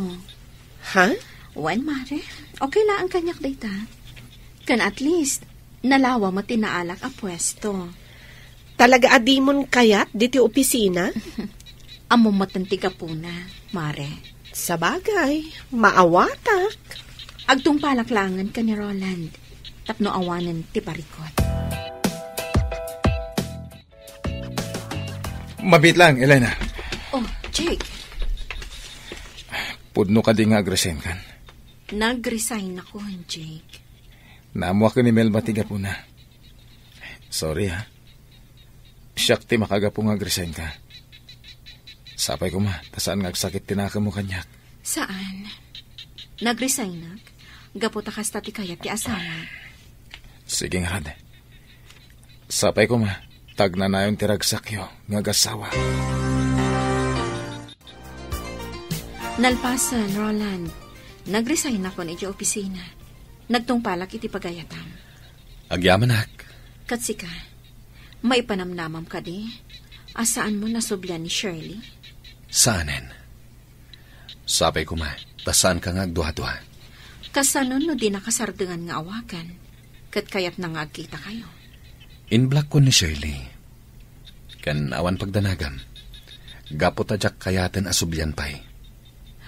Ha? Wen, Mare. Okay laeng kaniak dayta. Ken at least, nalawa met ti naalak a puesto. Talaga a dimon kayat diti opisina? Ammom metten ti gapuna, Mare. Sabagay, maawatak. Agtungpalak laengen ken ni Roland tapno awanen ti parikut. Mabiit lang, Elena. Oh, Jake. Pudno kadi nga agresign kan? Nagresign ako, Jake. Naammoak ni Melba ti gapuna. Sorry, ha. Siak ti makagapu nga agresign ka. Sapay koma, ta saan nga agsakit ti nakemmo kaniak. Saan. Nagresignak gapu ta kasta ti kayat ti asawa. Sige ngarud. Sapay koma, ta agnanayon ti ragsakyo nga agassawa. Nalpasen, Roland. Nagresign akon iti opisina. Nagtungpalak iti pagayatam. Agyamanak. Ket sika, maipanamnamam kadi a saanmo nasublian ni Shirley? Saanen. Sapay koma, ta saanka nga agduadua. Kasano no di nakasardengan nga awagan, ket kayatna nga agkitakayo? Inblak-kon ni Shirley. Ken awan pagdanagam, gapu ta diak kayaten a sublian pay.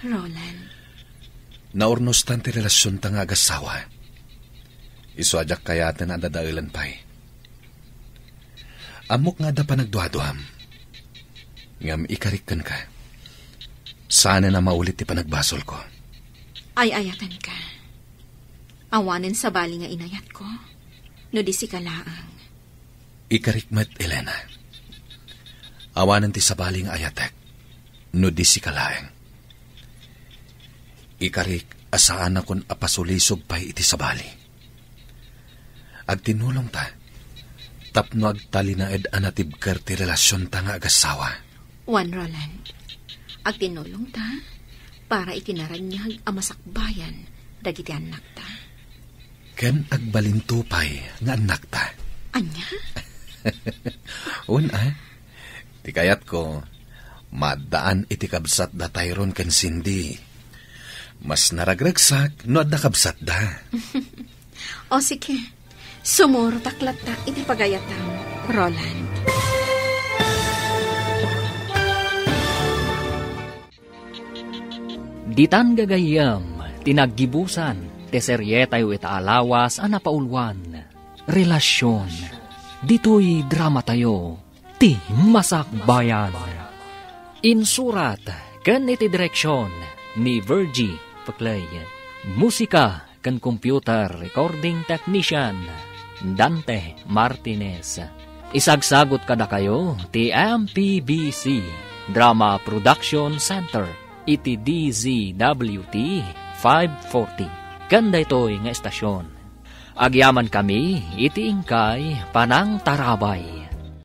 Roland. Naurnostan ti relasionta nga agassawa. Isu a diak kayaten a dadaelen pay. Ammok nga adda panagduaduam. Ngem ikarik kenka. Saanen a maulit ti panagbasolko. Ay-ayatenka. Awanen sabali nga inayatko, no di sika laeng. Ikarik met, Elena. Awanen ti sabali nga ayatek, no di sika laeng. Ikarik a saanakon a pasulisog pay iti sabali. Agtinulongta tapno agtalinaed a natibker ti relasionta nga agassawa. Wen, Roland, agtinulongta para iti naraniag a masakbayan dagiti annakta. Ken agbalinto pay nga annakta. Ania? Wen a, ti kayatko, maaddaan iti kabsat da Tyrone ken Cindy. Mas naragragsak no adda kabsatda. O sige, sumurotak latta iti pagayatam, Roland. Ditan gagayyem ti naggibusan ti serietayo ita a lawas a napauluan, Relasyon. Ditoy dramatayo, ti Masakbayan. Insurat ken iti direksyon ni Virgie Peclay. Musika ken computer recording technician, Dante Martinez. Isagsagut kadakayo ti M P B C Drama Production Center iti D Z W T five forty. Ken daytoy nga estasyon, agyamankami iti inkay panangtarabay.